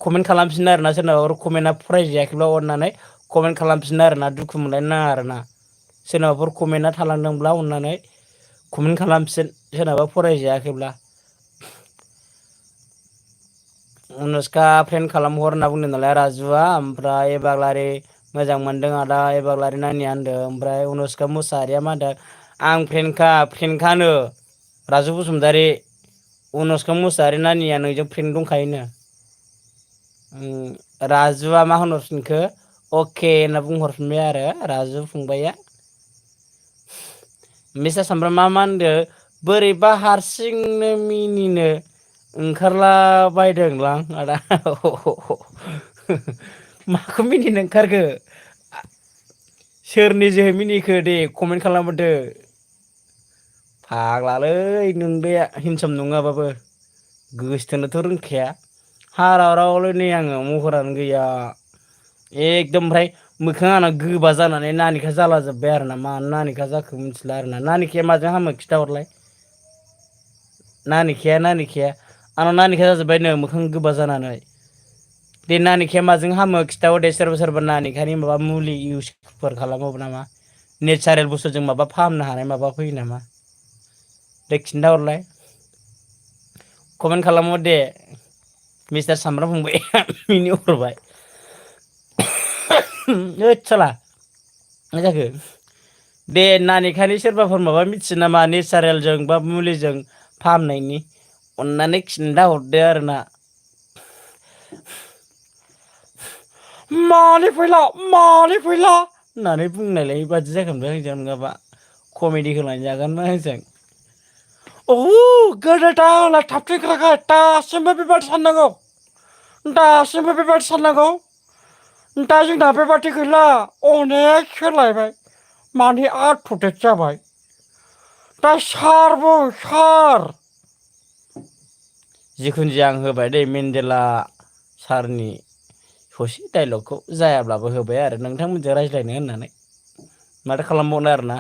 कमेन्ट खालामफिन आरोना सोरनाबाफोर कमेन्टआ फरायजायाखैब्ला अननानै कमेन्ट खालामफिन आरोना दुखु मोनलायनो नाङा आरोना सोरनाबाफोर कमेन्टआ थालांदोंब्ला अननानै कमेन्ट खालामफिन सोरनाबा फरायजायाखैब्ला अनुष्का फ्रेन्ड खालामहर होनना बुंदों नालाय राजुआ ओमफ्राय एबाग्लारि मोजां मोनदों आदा एबाग्लारि नानिया होनदों ओमफ्राय अनुष्का मुसाहारिया मा होनदों आं फ्रेन्डखानो राजु बसुमतारी अनुष्का मुसाहारि नानिया नोंजों फ्रेन्ड दंखायोनो राजुआ मा होनहरफिनखो अके होनना बुंहरफिनबाय आरो राजु फंबाया मिस्टार सामब्रामा मा होनदों बोरैबा हारसिंनो मिनिनो ओंखारला बायदोंलां आदा माखौ मिनिनो ओंखारखो सोरनि जोहै मिनिखो दे कमेन्ट खालामहरदो फाग्लालै नोंदाया हिनसाम नङाबाबो गोसथोनोथ' रोंखाया हारावरावलै नै आङो महरानो गैया एकदम ओमफ्राय मोखाङा आंना गोबा जानानै नानिखा जाला जोब्बाय आरोना मानो नानिखा जाखो मिथिला आरोना नानिखाया माजों हामो खिथाहरलाय नानिखाया आंनाव नानिखा जाजोब्बायनो मोखां गोबा जानानै दे नानिखाया माजों हामो खिथाहर दे सोरबा नानिखानि माबा मुलि इउसफोर खालामोबो नामा नेचारेल बुस्थुजों माबा फाहामनो हानाय माबा फैयो नामा दे खिन्थाहरलाय कमेन्ट खालामहर दे मिस्टार सामब्राम फंबाया मिनिहरबाय होद साला मा जाखो दे नानिखानि सोरबाफोर माबा मिथियो नामा नेचारेलजों बा मुलिजों फाहामनायनि अननानै खिन्थाहरदो आरोना मानि फैला होननानै बुंनायलाय बादि जागोनबो आंजों नङाबा कमेडि होलायनो जागोनबो आंजों गोदोथाला थाबथेग्राखाय दासिमबो बेबादि साननांगौ दा जोंना बेबादि गैला अनेक सोलायबाय माने आप टु डेट जाबाय दा सार जिखुनु जाया आं होबाय दे मेन्डेला सारनि ससे डाइलगखौ जायाब्लाबो होबाय आरो नोंथांमोनजों रायज्लायनो होननानै माथो खालामबावनो आरोना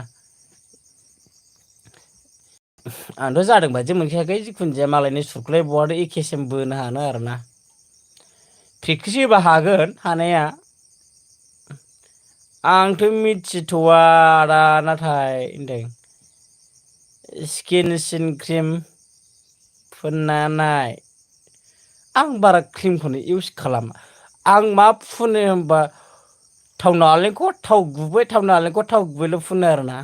आंथ' जादों बादि मोनखायाखै जिखुनु जाया मालायनि सुरख्लाय बावआथ' एखेसिम बोनो हानो आरोना प्रेक्टिस होबा हागोन हानाया आंथ' मिथिथ'वा दा नाथाय होनदों स्किन क्रिम फुनना नाय आं बारा क्रिमखौनो इउस खालामा आं मा फुनो होनबा थाव नालेंखर थाव गुबैल' फुनो आरोना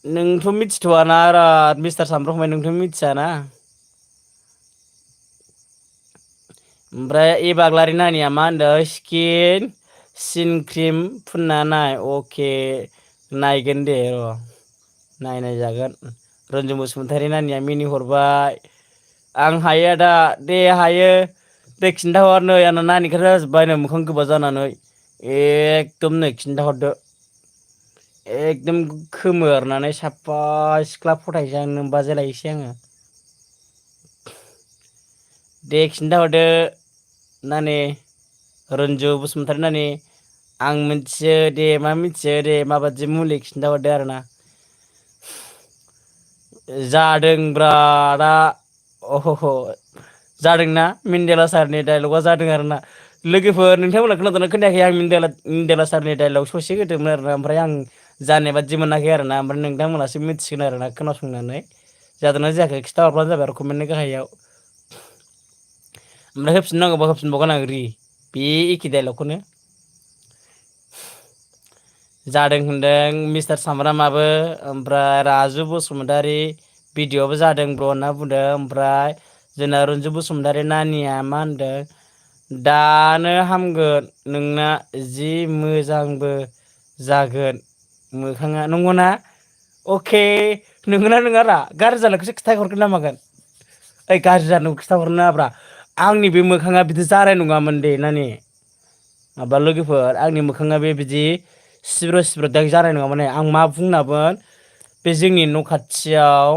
नोंथ' मिथिथ'वाना बिराद मिस्टार सामब्राम फंबाय नोंथ' मिथियाना ओमफ्राय एबाग्लारि नानिया मा होनदों स्किन क्रिम फुनना नाय अके नायगोन दे र' नायजागोन रन्जु बसुमतारी नानिया मिनिहरबाय आं हायो दा दे हायो दे खिन्थाहर नै आंना नानिखा जाजोब्बाय नै मोखां गोबा जानानै एकदम नै खिन्थाहरदो एकदम खोमोरनानै साफा सिख्ला फथायसै आं नोंबाजै लायसै आङो दे खिन्थाहरदो नानि रन्जु बसुमतारी नानि आं मिथियो दे मा मिथियो दे माबादि मुलि खिन्थाहरदो आरोना जादोंब्रा दा जादोंना मेन्डेला सारनि डाइलगा जादों आरोना लोगोफोर नोंथांमोना खोनादोंना खोनायाखै आं मेन्डेला सारनि डाइलग ससे होदोंमोन आरोना ओमफ्राय आं जानाय बादि मोनाखै आरोना ओमफ्राय नोंथांमोनासो मिथिगोन आरोना खोनासंनानै जादोंना जायाखै खिथाहरबानो जाबाय आरो कमेन्टनि गाहायाव ओमफ्राय होफिननांगौबा होफिनबावगोन आं बे एखे डाइलगखौनो जादों होनदों मिस्टार सामब्रामाबो ओमफ्राय राजु बसुमतारी भिडिअ'आबो जादों ब्र' होनना बुंदों ओमफ्राय जोंना रन्जु बसुमतारी नानिया मा होनदों दानो हामगोन नोंना जि मोजांबो जागोन मोखाङा नंगौना अके नोंगोना नोङारा गाज्रि जानायखौसो खिथाय हरगोन ना मागोन ओइ गाज्रि जानायखौ खिथाहरनो नाङाब्रा आंनि बे मोखाङा बिदि जानाय नङामोन दे नानि माबा लोगोफोर आंनि मोखाङा बिदि सिब्र' सिब्र' दा जानाय नङा माने आं मा बुंनामोन बे जोंनि न' खाथियाव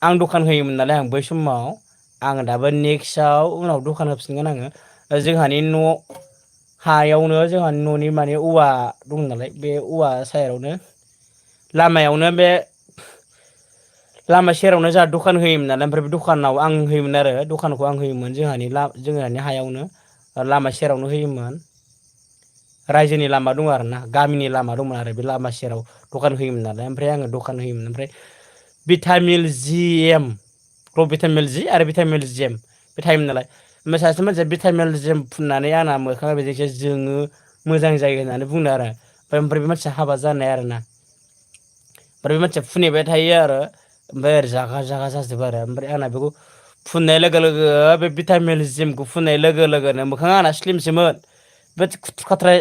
आं दखान होयोमोन नालाय आं बै समाव आङो दाबो नेक्स्टआव उनाव दखान होफिनगोन आङो जोंहानि न' हायावनो जोंहानि न'नि माने औवा दं नालाय बे औवा सायावनो लामायावनो बे लामा सेरावनो जोंहा दखान होयोमोन नालाय ओमफ्राय बे दखानाव आं होयोमोन आरो दखानखौ आं होयोमोन जोंहानि हायावनो लामा सेरावनो होयोमोन रायजोनि लामा दङ आरो ना गामिनि लामा दंमोन आरो बे लामा सेराव दखान होयोमोन नालाय ओमफ्राय आङो दखान होयोमोन ओमफ्राय भिटामिल जि एम भिटामिल जि आरो भिटामिल जि एम बे थायोमोन नालाय ओमफ्राय सासे मानसिया भिटामिल जि एम फुननानै आंना मोखाङा बिदिसो जोङो मोजां जायो होननानै बुंदों आरो ओमफ्राय बे मानसिया हाबा जानाय आरोना ओमफ्राय बे मानसिया फुनहैबाय थायो आरो ओमफ्राय ओरै जागा जागा जाजोबो आरो ओमफ्राय आंना बेखौ फुननाय लोगो लोगो बे भिटामिन जिमखौ फुननाय लोगो लोगोनो मोखाङा आंना स्लिमसोमोन बे खुथ्रु खाथ्राय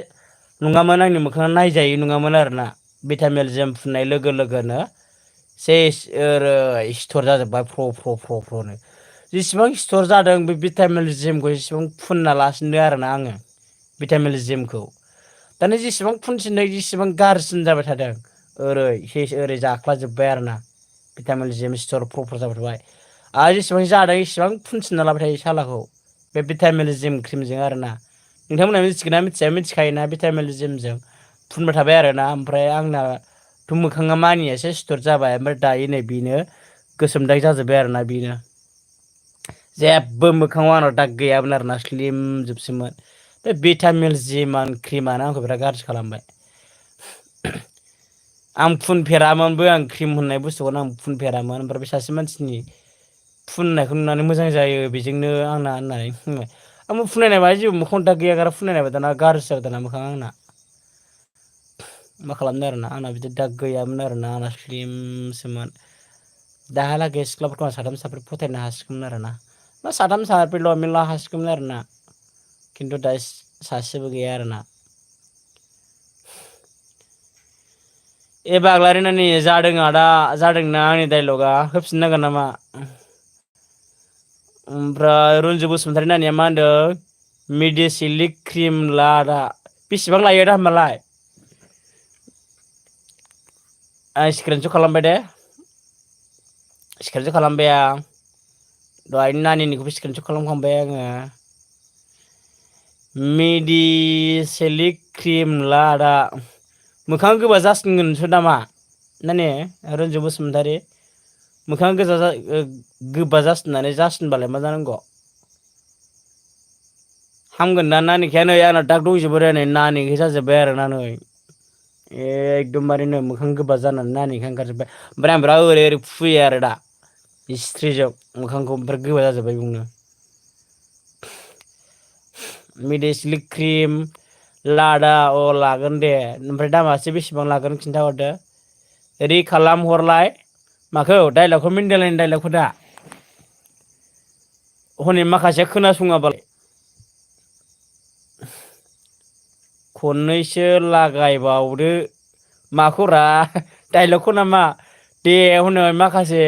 नङामोन आंनि मोखाङा नायजायै नङामोन आरोना भिटामिन जिम फुननाय लोगो लोगोनो सेस ओरै सिथर जाजोब्बाय फ्र'-फ्र'-फ्र'-फ्र'नो जेसेबां सिथर जादों बे भिटामिन जिमखौ एसेबां फुनना लासिनदों आरोना आङो भिटामिन जिमखौ दाना जेसेबां फुनसिनदों जेसेबां गाज्रिसिन जाबाय थादों ओरै जाख्लाजोब्बाय आरोना भिटामिन जिम सिथर फ्र'-फ्र' जाबाय थाबाय आरो जेसेबां जादों एसेबां फुनसिनना लाबाय थायो सालाखौ बे भिटामिन जिम क्रिमजों आरोना नोंथांमोनहा मिथिगोन ना मिथिया मिथिखायोना भिटामिन जिमजों फुनबाय थाबाय आरोना ओमफ्राय आंनाथ' मोखाङा मानियासो सिथर जाबाय ओमफ्राय दायो नै बेनो गोसोमदाग जाजोब्बाय आरोना बेनो जेबो मोखाङाव आंनाव दाग गैयामोन आरोना स्लिम जोबसोमोन बे भिटामिन जिम क्रिमानो आंखौ बिराद गाज्रि खालामबाय आं फुनफेरामोनबो आं क्रिम होननाय बुस्थुखौनो आं फुनफेरामोन ओमफ्राय बे सासे मानसिनि फुननायखौ नुनानै मोजां जायो बेजोंनो आंना होननानै फुनबाय आंबो फुननायनाय जेबो मोखाङाव दाग गैया गारा फुननायनाय दाना गाज्रिसो जाबाय दाना मोखाङा आंना मा खालामनो आरोना आंना बिदि दाग गैयामोन आरोना आंना स्लिमसोमोन दाहालागै सिख्लाफोरखौ आं साथाम साब्रै फोथायनो हासिगौमोन आरोना साथाम साब्रैल' मेरला हासिगौमोन आरोना खिन्थु दा सासेबो गैया आरोना ए बाग्लारि नानि जादों आदा जादोंना आंनि डाइलगा होफिननांगोन नामा ओमफ्राय रन्जु बसुमतारी नानिया मा होनदों मेडिसिलिक क्रिम ला दा बेसेबां लायो दा होमबालाय आं स्क्रिनसट खालामबाय दे स्क्रिनसट खालामबाय आं दहायनो नानिनिखौबो स्क्रिनसट खालामखांबाय आङो मेडिसिलिक क्रिम ला दा मोखाङा गोबा जासिनगोनसो नामा नानि रन्जु बसुमतारी मोखाङा गोबा जासिनबालाय मा जानांगौ हामगोन ना नानिखाया नै आंना दाग दंजोबो नै नानिखै जाजोब्बाय आरोना नै एकदमबारे नै मोखां गोबा जानानै नानिखौ ओंखारजोब्बाय ओमफ्राय आं बिराद ओरै ओरै फुयो आरो दा सिथ्रिजों मोखांखौ ओमफ्राय गोबा जाजोब्बाय बेयावनो मेडिसिलिक क्रिम लादा अ लागोन दे ओमफ्राय दामासो बेसेबां लागोन खिन्थाहरदो रेडि खालामहरलाय माखौ डाइलगखौ मिन्दायलायनाय डाइलगखौ दा हनै माखासेया खोनासङाबालाय खननैसो लागायबावदो माखौरा डाइलगखौ नामा दे हनै माखासे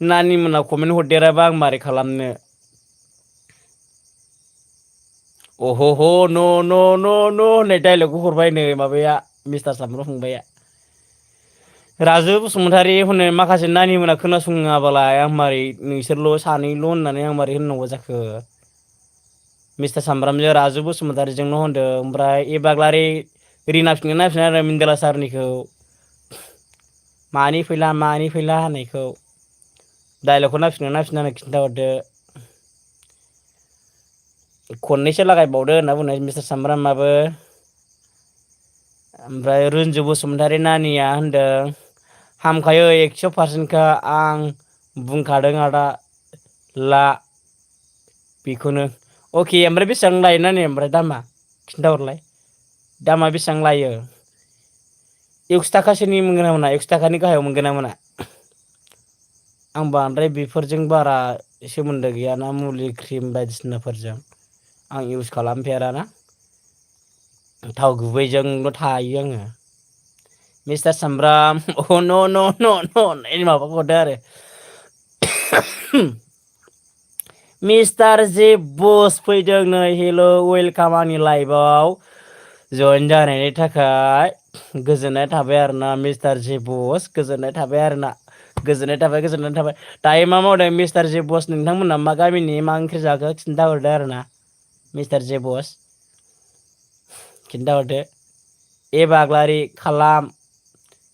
नानि मोना कमेन्ट हरदेराबा आं मारै खालामनो अह' न' न' न' न' होननाय डाइलगखौ हरबाय नै माबाया मिस्टार सामब्राम फंबाया राजु बसुमतारी हनै माखासे नानि मोना खोनासङाबालाय आं मारै नोंसोरल' सानैल' होननानै आं मारै होननांगौ जाखो मिस्टार सामब्रामजों राजु बसुमतारीजोंल' होनदों ओमफ्राय ए बाग्लारि रिनाफिनगोन ना फिना आरो मिनदला सारनिखौ मानि फैला होननायखौ डाइलगखौ नायफिनगोन ना फिना खिन्थाहरदो खननैसो लागायबावदो होनना बुंनाय मिस्टार सामब्रामाबो ओमफ्राय रन्जु बसुमतारी नानिया होनदों हामखायो 100%खा आं बुंखादों आदा ला बेखौनो अके ओमफ्राय बेसेबां लायो नानि ओमफ्राय दामा खिन्थाहरलाय दामा बेसेबां लायो 100 थाखासोनि मोनगोन ना मोना 100 थाखानि गाहायाव मोनगोन ना मोना आं बांद्राय बेफोरजों बारा सोमोन्दो गैयाना मुलि क्रिम बायदिसिनाफोरजों आं इउस खालामफेराना थाव गुबैजोंल' थायो आङो मिस्टार सामब्राम न' माबाखौ हरदो आरो मिस्टार जे बस फैदों नै हेल' वेलकाम आंनि लाइफआव जइन जानायनि थाखाय गोजोननाय थाबाय आरोना मिस्टार जे बस गोजोननाय थाबाय आरोना गोजोननाय थाबाय दायो मा मावदों मिस्टार जे बस नोंथांमोना मा गामिनि मा ओंख्रि जाखो खिन्थाहरदो आरोना मिस्टार जे बस खिन्थाहरदो ए बाग्लारि खालाम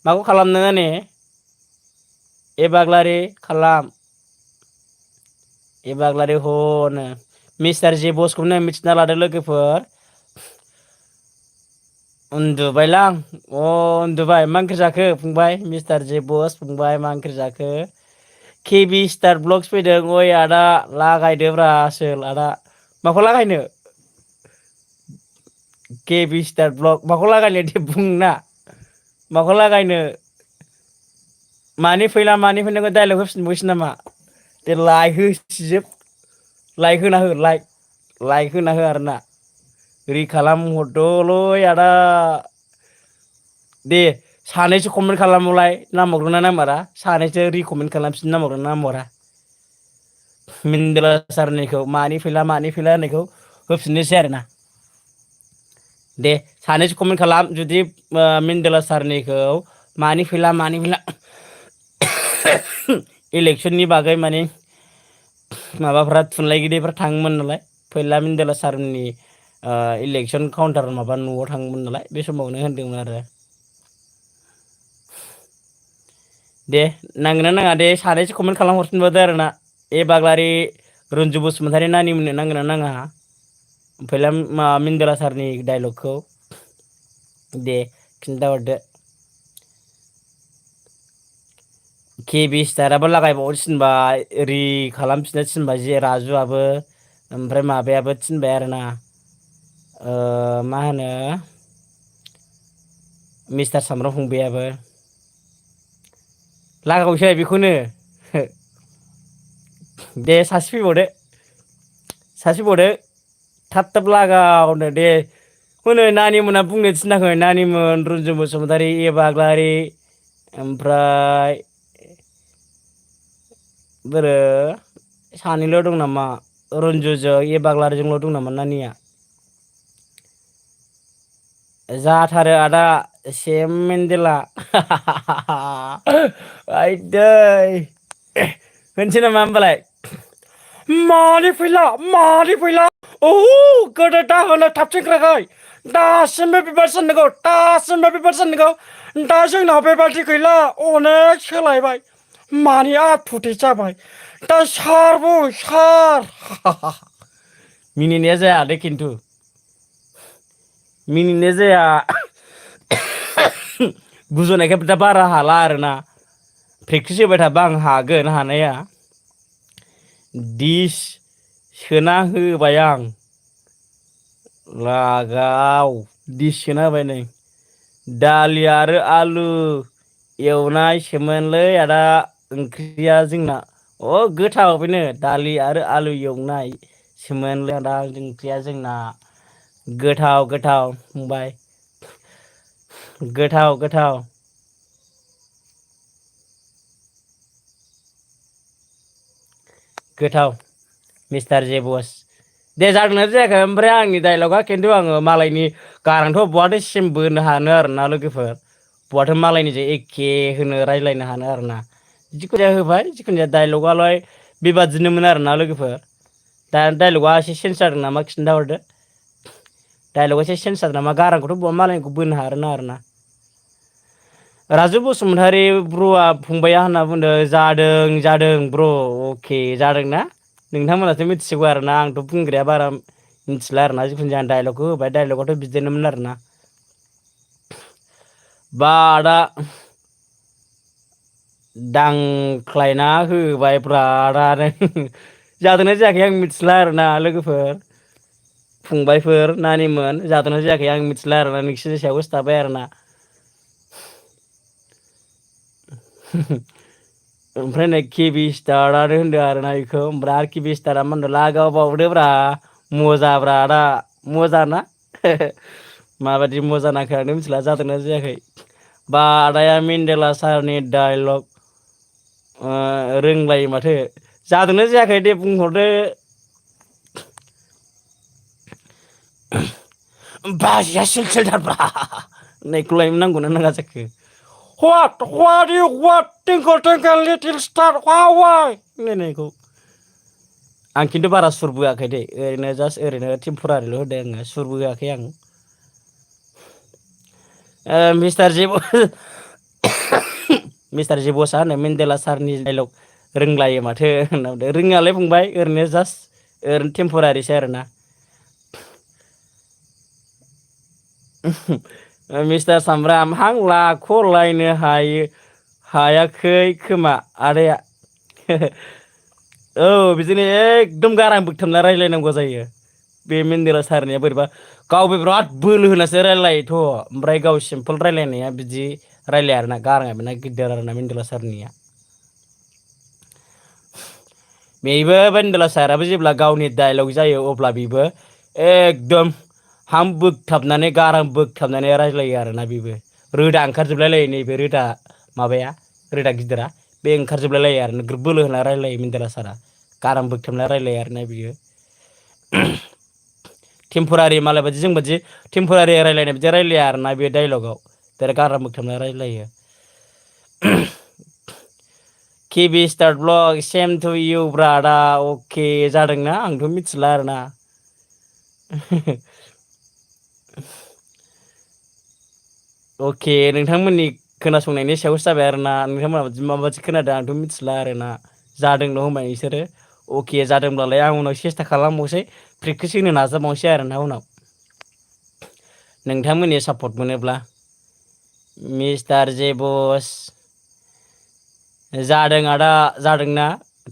माखौ खालामनो ने ए बाग्लारि खालाम ए बाग्लारि हनो मिस्टार जे बसखौनो मिथिना लादो लोगोफोर उन्दुबायलां उन्दुबाय मा ओंख्रि जाखो फंबाय मिस्टार जे बस फंबाय मा ओंख्रि जाखो केबि स्टार ब्लग्स फैदों ओइ आदा लागायदोब्रा आसोल आदा माखौ लागायनो केबि स्टार ब्लग माखौ लागायनो दे बुंना माखौ लागायनो मानि फैनांगौ डाइलग होफिनबायसै नामा दे लाइक होसिजोब लाइक होना हो लाइक होना हो आरोना रि खालाम हरदोलै आदा दे सानैसो कमेन्ट खालामबावलाय नांबावग्रोना नांबारा सानैसो रिकमेन्ट खालामफिननो नांबावग्रोना नांबावरा मिनदोला सारनिखौ मानि फैला होननायखौ होफिननोसै आरोना दे सानैसो कमेन्ट खालाम जुदि मिनदोला सारनिखौ मानि फैला इलेक्सननि बागै माने माबाफ्रा थुनलाइगिरिफ्रा थाङोमोन नालाय फैला मेन्देला सारनि इलेक्सन काउन्टार माबा न'आव थाङोमोन नालाय बे समावनो होनदोंमोन आरो दे नांगोना नाङा दे सानैसो कमेन्ट खालाम हरफिनबावदो आरोना ए बाग्लारि रन्जु बसुमतारी नानि मोननो नांगोना नाङा फैला मेन्देला सारनि डाइलगखौ दे खिन्थाहरदो केबि स्टाराबो लागायबावनो थिनबाय रि खालामफिननो थिनबाय जे राजुआबो ओमफ्राय माबायाबो थिनबाय आरोना मा होनो मिस्टार सामब्राम फंबायाबो लागावसै बेखौनो दे सासे फैबावदो थाब लागावनो दे हनै नानिमोना बुंनो थिनाखै नानिमोन रुनजु बसुमतारी ए बाग्लारि ओमफ्राय बोरो सानैल' दं नामा रन्जुजों ए बाग्लारिजोंल' दं नामा नानिया जाथारो आदा सेम मेन्देला आयदै होनसै नामा होमबालाय मानि फैला गोदो दाहोनो थाबथिंग्राखै दासिमबो बिबार साननांगौ दा जोंनाव बेबादि गैला अनेक सोलायबाय मानि आपटुडेट जाबाय दा सार मिनिनाया जाया दे खिन्थु मिनिनाय जाया गुजुनायखाय दा बारा हाला आरोना प्रेक्टिस होबाय थाबा आं हागोन हानाया दिस सोना होबाय आं लागाव दिस सोना होबाय नै दालि आरो आलु एवनायसोमोनलै आदा ओंख्रिया जोंना गोथाव बेनो दालि आरो आलु एवनायसोमोनलै आदा ओंख्रिया जोंना गोथाव फंबाय गोथाव मिस्टार जे बस दे जादोंना जायाखै ओमफ्राय आंनि डाइलगा खिन्थु आङो मालायनि गारांथ' बहाथो सिम बोनो हानो आरोना लोगोफोर बहाथो मालायनिजों एखे होनो रायज्लायनो हानो आरोना जिखुनु जाया होबाय जिखुनु जाया डाइलगालाय बेबादिनोमोन आरोना लोगोफोर दा डाइलगा एसे चेन्ज जादों नामा खिन्थाहरदो डाइलगा एसे चेन्ज जादों नामा गारांखौथ' बहा मालायनिखौ बोनो हानो आरोना राजु बसुमतारी ब्र'आ फंबाया होनना बुंदों जादों ब्र' अके जादोंना नोंथांमोनासो मिथिसिगौ आरोना आंथ' बुंग्राया बारा मिथिला आरोना जिखुनु जाया डाइलगखौ होबाय डाइलगाथ' बिदिनोमोन आरोना बा आदा दांख्लायना होबाय ब्रा आदा जादोंना जायाखै आं मिथिला आरोना लोगोफोर फंबायफोर नानिमोन जादोंना जायाखै आं मिथिला आरोना नोंसिनि सायावसो थाबाय आरोना ओमफ्राय नै केबि स्टारानो होनदों आरोना बेखौ ओमफ्राय आरो केबि स्टारा मा होनदों लागावबावदोब्रा मजाब्रा आदा मजा ना माबायदि मजा नांखो आंनो मिथिला जादोंना जायाखै बा आदाया मेन्देला सारनि डाइलग रोंलायो माथो जादोंना जायाखै दे बुंहरदो बाजिया सिलसिलथारब्रा होननायखौलाय नांगौना नाङा जाखो what tinkle little star why होननायखौ आं खिन्थु बारा सुरबोआखै दे ओरैनो जास्ट ओरैनो टेम्परारिल' होदों आङो सुरबोआखै आं मिस्टार जेबसआ होनो मेन्देला सारनि डाइलग रोंलायो माथो होनना बुंदों रोङालाय बुंबाय ओरैनो जास्ट ओरैनो टेम्परारिसो आरोना मिस्टार सामब्राम हां लाख'लायनो हायाखै खोमा आदाया औ बिदिनो एकदम गारां बोगथाबना रायज्लायनांगौ जायो बे मेन्देला सारनिया बोरैबा गावबो बिराद बोलो होनासो रायलायोथ' ओमफ्राय गाव सिम्पोल रायलायनाया बिदि रायलाया आरोना गाराङा बेना गिदिर आरोना मेन्देला सारनिया बेबो मेन्देला साराबो जेब्ला गावनि डाइलग जायो अब्ला बेबो एकदम हां बोगथाबनानै गारां बोगथाबनानै रायज्लायो आरोना बेबो रोदा ओंखारजोबलाय लायो नैबे रोदा माबाया रोदा गिदिरा बे ओंखारजोबलाय लायो आरो नोगोर बोलो होना रायलायो मेन्देला सारा गारां बोगथाबना रायलायो आरोना बियो टेम्परारि मालाय बादि जों बादि टेम्परारि रायलायनाय बिदि रायलाया आरोना बे डाइलगाव बिराद गारां बोगथाबना रायलायो KB start blog same to you ब्रा आदा अके जादोंना आंथ' मिथिला आरोना अके नोंथांमोननि खोनासंनायनि सायावसो जाबाय आरोना नोंथांमोना माबायदि खोनादों आंथ' मिथिला आरोना जादोंल' होनबाय नोंसोरो अके जादोंब्लालाय आं उनाव सेस्था खालामबावसै प्रेक्टिस होनो नाजाबावसै आरोना उनाव नोंथांमोननि सापर्ट मोनोब्ला मिस्टार जेबस जादों आदा जादोंना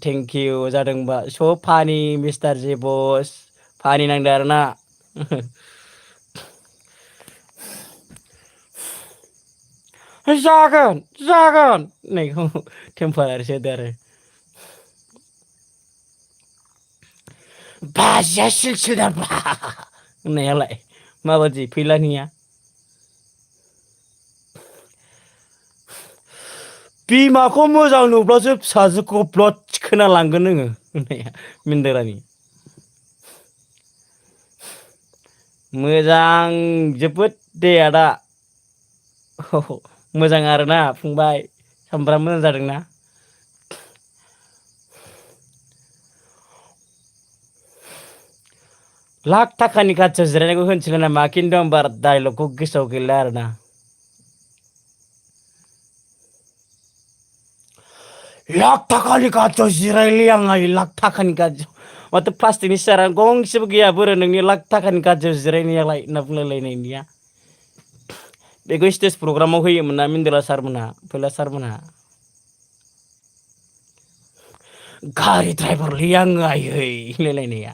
थेंकिउ जादोंबा स' फानि मिस्टार जेबस फानि नांदों आरोना जागोन होननायखौ टेम्परारिसो होदो आरो बाजिया सिलसिलदारब्रा होननायालाय माबादि फैलानिया बिमाखौ मोजां नुब्लासो फिसाजोखौ ब्लद थिखोना लांगोन नोङो होननाया मेन्देलानि मोजां जोबोद दे आदा मोजां आरोना फंबाय सामब्राम मोजां जादोंना लाख थाखानि खाथियाव जिरायनायखौ होनसिगोन नामा खिन्थु आं बारा डाइलगखौ गोसोआव गैला आरोना लाख थाखानि खाथियाव जिरायलै आं आइ लाख थाखानि खाथियाव माथो प्लास्टिकनि सियारा गंसेबो गैया बोरो नोंनि लाख थाखानि खाथियाव जिरायनायालाय होनना बुंलायलायनायनिया बेखौ स्टेज प्रग्रामाव होयोमोन ना मेन्देला सारमोनहा फैला सारमोनहा गारि ड्राइभारलै आङो आयै होनलायलायनाया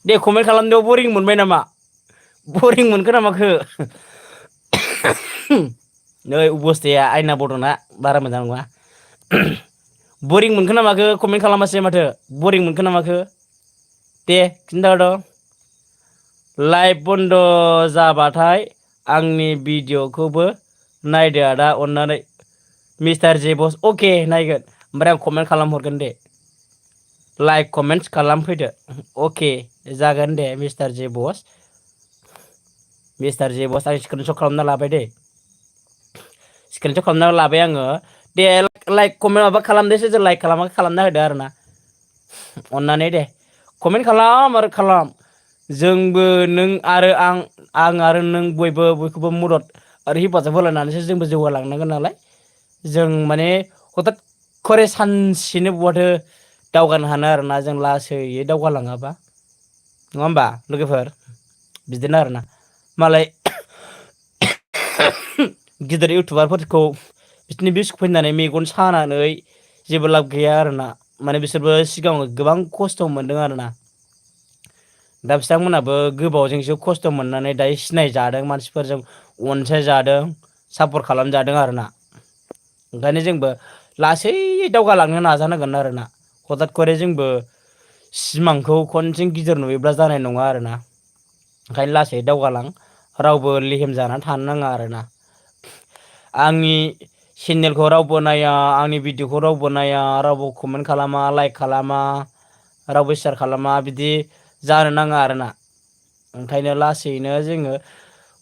दे कमेन्ट खालामनायाव बरिं मोनबाय नामा बरिं मोनखो ना माखो नै अबस्थाया आयना बड'ना बारा मोजां नङा बरिं मोनखो ना माखो कमेन्ट खालामासै माथो बरिं मोनखो ना माखो दे खिन्थाहरद' लाइभ बन्द जाबाथाय आंनि भिडिअ'खौबो नायदो आदा अननानै मिस्टार जेबस अके नायगोन ओमफ्राय आं कमेन्ट खालामहरगोन दे लाइक कमेन्टस खालामफैदो अके जागोन दे मिस्टार जेबस आं स्क्रिनशट खालामना लाबाय दे स्क्रिनशट खालामना लाबाय आङो दे लाइक कमेन्ट माबा खालामदोसो जों लाइक खालामना होदो आरोना अननानै दे कमेन्ट खालाम आरो खालाम जोंबो नों आरो आं आरो नों बयखौबो मदद आरो हेफाजाब होलायनानैसो जोंबो जौगालांनांगोन नालाय जों माने हथात खरे सानसेनो बहाथो दावगानो हानो आरोना जों लासैयै दावगालाङाबा नङा होमबा लोगोफोर बिदिनो आरोना मालाय गिदिर इउटुबारफोरखौ बिदिनो भिउस फैनानै मेगन सानानै जेबो लाब गैया आरोना माने बिसोरबो सिगाङाव गोबां खस्थ' मोनदों आरोना दा बिथांमोनहाबो गोबावजोंसो खस्थ' मोननानै दायो सिनायजादों मानसिफोरजों अनसायजादों सापर्ट खालामजादों आरोना ओंखायनो जोंबो लासै दावगालांनो नाजानांगोन आरोना हथात खरे जोंबो सिमांखौ खनसेनो गिदिर नुयोब्ला जानाय नङा आरोना ओंखायनो लासै दावगालां रावबो लेहेम जानानै थानो नाङा आरोना आंनि चेनेलखौ रावबो नाया आंनि भिडिअखौ रावबो नाया रावबो कमेन्ट खालामा लाइक खालामा रावबो सेयार खालामा बिदि जानो नाङा आरोना ओंखायनो लासैनो जोङो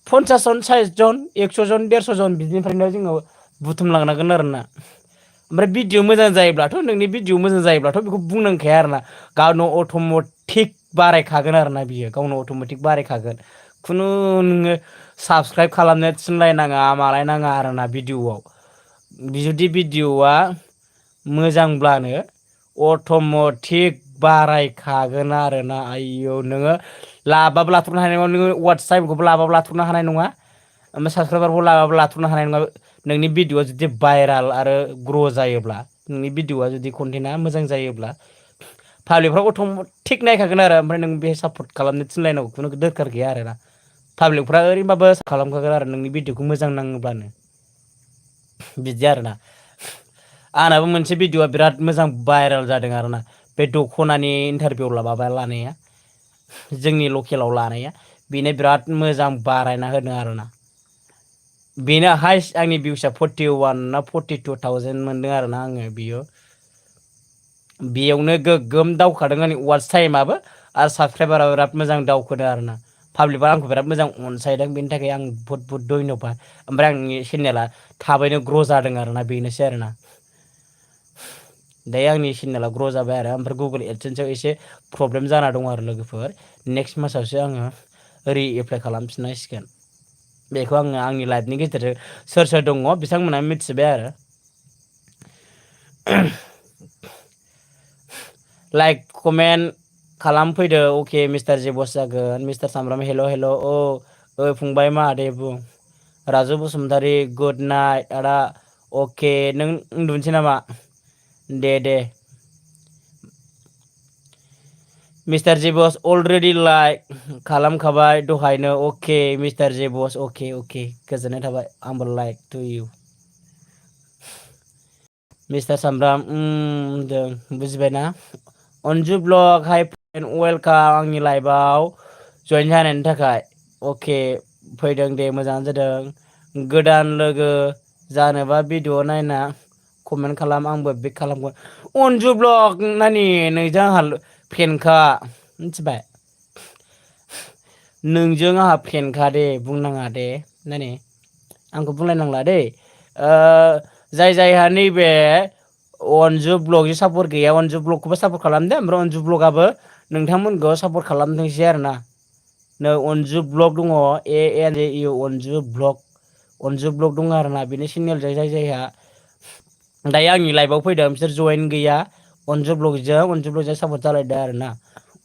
50 जन 60 जन 100 जन 150 जन बिदिनिफ्रायनो जोङो बुथुमलांनांगोन आरोना ओमफ्राय भिडिअ मोजां जायोब्लाथ' नोंनि भिडिअ मोजां जायोब्लाथ' बेखौ बुंनांखाया आरोना गावनो अट'मेटिक बारायखागोन आरोना बियो गावनो अट'मेटिक बारायखागोन खुनु नोङो साबसक्राइब खालामनो थिनलायनाङा मालायनाङा आरोना भिडिअआव जुदि भिडिअआ मोजांब्लानो अट'मेटिक बारायखागोन आरोना आयौ नोङो लाबाबो लाथ्र'नो हानाय नङा नोङो वाट्स टाइमखौबो लाबाबो लाथ्र'नो हानाय नङा ओमफ्राय साबसक्राइबारखौ लाबाबो लाथ्र'नो हानाय नङा नोंनि भिडिअआ जुदि भाइराल आरो ग्र' जायोब्ला नोंनि भिडिअआ जुदि कन्टेन्टआ मोजां जायोब्ला पाब्लिकफ्रा अट'मेटिक नायखागोन आरो ओमफ्राय नों बे सापर्ट खालामनो थिनलायनांगौ खुनु दरखार गैया आरोना पाब्लिकफ्रा ओरैनोबाबो खालामखागोन आरो नोंनि भिडिअखौ मोजां नाङोब्लानो बिदि आरोना आंनाबो मोनसे भिडिअआ बिराद मोजां भाइरेल जादों आरोना बे दख'नानि इन्टारभिउ माबा लानाया जोंनि लकेलाव लानाया बेनो बिराद मोजां बारायना होदों आरोना बेनो हाइस्ट आंनि भिउसआ 41 ना 42,000 मोनदों आरोना आङो बेयावनो गोगोम दावखादों आंनि वाट्च टाइमाबो आरो साबसक्राइबाराबो बिराद मोजां दावखोदों आरोना पाब्लिकआ आंखौ बिराद मोजां अनसायदों बेनि थाखाय आं बहुत बहुत धन्यबाद ओमफ्राय आंनि चेनेला थाबैनो ग्र' जादों आरोना बेनोसै आरोना दायो आंनि चेनेला ग्र' जाबाय आरो ओमफ्राय गुगोल एडसेन्सआव एसे प्रब्लेम जाना दं आरो लोगोफोर नेक्स्ट मासावसो आङो रि एप्लाइ खालामफिननांसिगोन बेखौ आङो आंनि लाइफनि गेजेरजों सोर सोर दङ बिथांमोनहा मिथिबाय आरो लाइक कमेन्ट खालामफैदो अके मिस्टार जेबस जागोन मिस्टार सामब्राम हेल' हेल' फंबाय मा दे बुं राजु बसुमतारी गुड नाइट आदा अके नों उन्दुनोसै नामा दे मिस्टार जेबस अलरेडि लाइक खालामखाबाय दहायनो अके मिस्टार जेबस अके गोजोननाय थाबाय आंबो लाइक टु इउ मिस्टार सामब्राम जों बुजिबायना अनजु ब्लग हाइ वेलकाम आंनि लाइभआव जइन जानायनि थाखाय अके फैदों दे मोजाङानो जादों गोदान लोगो जानोबा भिडिअ नायना कमेन्ट खालाम आंबो बेक खालामगोन अनजु ब्लग नानि नोंजों आंहा फेनखा मिथिबाय नोंजों आंहा फेनखा दे बुंनाङा दे नानि आंखौ बुंलायनांला दै जाय जायहा नैबे अनजु ब्लगनि सापर्ट गैया अनजु ब्लगखौबो सापर्ट खालामदो ओमफ्राय अनजु ब्लगाबो नोंथांमोनखौ सापर्ट खालामथोंसै आरोना नै अनजु ब्लग दङ ANJU अनजु ब्लग दङ आरोना बेनि चेनेलजों जाय जायहा दायो आंनि लाइभआव फैदों बिसोर जइन गैया अनजु ब्लगजों सापर्ट जालायदों आरोना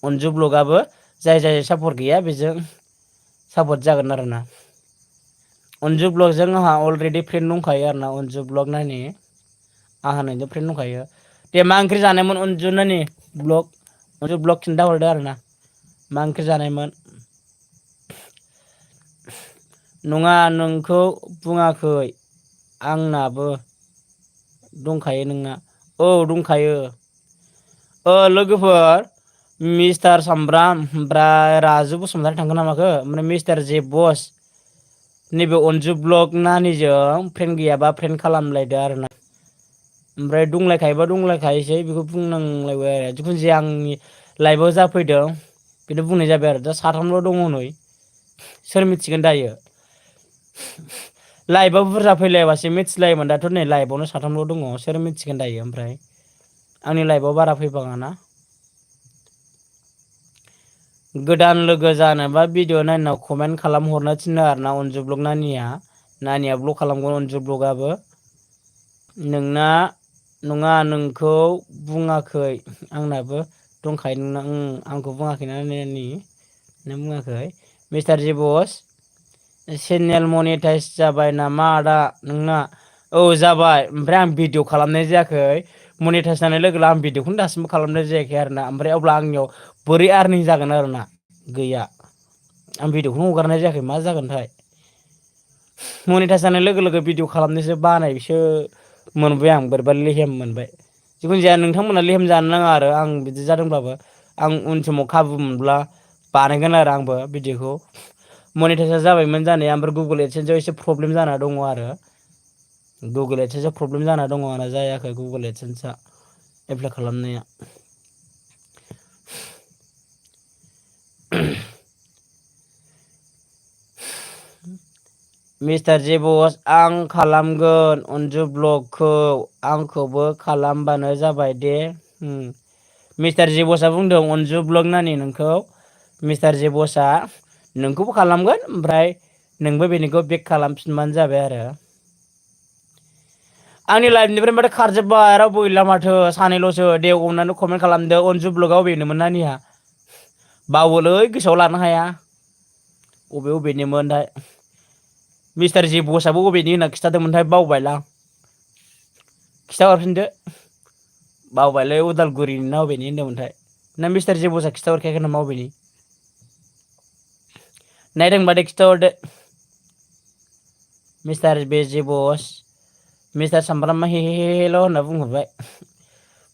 अनजु ब्लगाबो जाय जाय सापर्ट गैया बेजों सापर्ट जागोन आरोना अनजु ब्लगजों आंहा अलरेडि फ्रेन्ड दंखायो आरोना अनजु ब्लग नानि आंहा नोंजों फ्रेन्ड दंखायो दे मा ओंख्रि जानायमोन अनजु नानि ब्लग खिन्थाहरदो आरोना मा ओंख्रि जानायमोन नङा नोंखौ बुङाखै आंनाबो दंखायो नोंना दंखायो लोगोफोर मिस्टार सामब्राम ओमफ्राय राजु बसुमतारी थांगोन नामाखो ओमफ्राय मिस्टार जेबस नैबे अनजु ब्लग नानिजों फ्रेन्ड गैयाबा फ्रेन्ड खालामलायदो आरोना ओमफ्राय दंलायखायोबा दंलायखायोसै बेखौ बुंनांलायबाय आरो जिखुनु जाया आंनि लाइभआव जाफैदों बेखौ बुंनाय जाबाय आरो दा साथामल' दङ नै सोर मिथिगोन दायो लाइभआव बुरजा फैलायाबासो मिथिलायोमोन दाथ' नै लाइभआवनो साथामल' दङ सोर मिथिगोन दायो ओमफ्राय आंनि लाइभआव बारा फैबाङाना गोदान लोगो जानोबा भिडिअ नायनाव कमेन्ट खालामहरनो थिनो आरोना अनजु ब्लग नानिया ब्लग खालामगोन अनजु ब्लगाबो नोंना नङा नोंखौ बुङाखै आंनाबो दंखायो नोंना आंखौ बुङाखैना नानि नों बुङाखै मिस्टार जेबस चेनेल मनिटाइज जाबाय नामा आदा नोंना जाबाय ओमफ्राय आं भिडिअ खालामनाय जायाखै मनिटाइज जानाय लोगो आं भिडिअखौनो दासिमबो खालामनाय जायाखै आरोना ओमफ्राय अब्ला आंनियाव बोरै आर्निं जागोन आरोना गैया आं भिडिअखौनो हगारनाय जायाखै मा जागोनथाय मनिटाइज जानाय लोगो भिडिअ खालामनोसो बानायसो मोनबाय आं बोरैबा लेहेम मोनबाय। जिखुनु जाया नोंथांमोना लेहेम जानो नाङा आरो आं बिदि जादोंब्लाबो आं उन समाव खाबु मोनब्ला बानायगोन आरो आंबो भिडिअखौ मनिटाइसआ जाबायमोन जानाया ओमफ्राय गुगोल एडसेन्सआव एसे प्रब्लेम जाना दङ आरो गुगोल एडसेन्सआव प्रब्लेम जाना दङ आरो जायाखै गुगोल एडसेन्सआ एप्लाइ खालामनाया मिस्टार जेबस आं खालामगोन अनजु ब्लगखौ आंखौबो खालामबानो जाबाय दे मिस्टार जेबसआ बुंदों अनजु ब्लग नानि नोंखौ मिस्टार जेबसआ नोंखौबो खालामगोन ओमफ्राय नोंबो बेनिखौ बेक खालामफिनबानो जाबाय आरो आंनि लाइफनिफ्राय माथो खारजोब्बाय रावबो गैला माथो सानैल'सो दे अननानै कमेन्ट खालामदो अनजु ब्लगआ अबेनोमोन नानिया बावोलै गोसोआव लानो हाया अबे अबेनिमोनथाय मिस्टार जेबसआबो अबेनि होनना खिथादोंमोनथाय बावबायलां खिथाहरफिनदो बावबायलै उदालगुरिनि ना अबेनि होनदोंमोनथाय ना मिस्टार जेबसआ खिथाहरखायाखै नामा अबेनि नायदोंबा दे खिथाहरदो मिस्टार बे जेबस मिस्टार सामब्राम हे हे हेल' होनना बुंहरबाय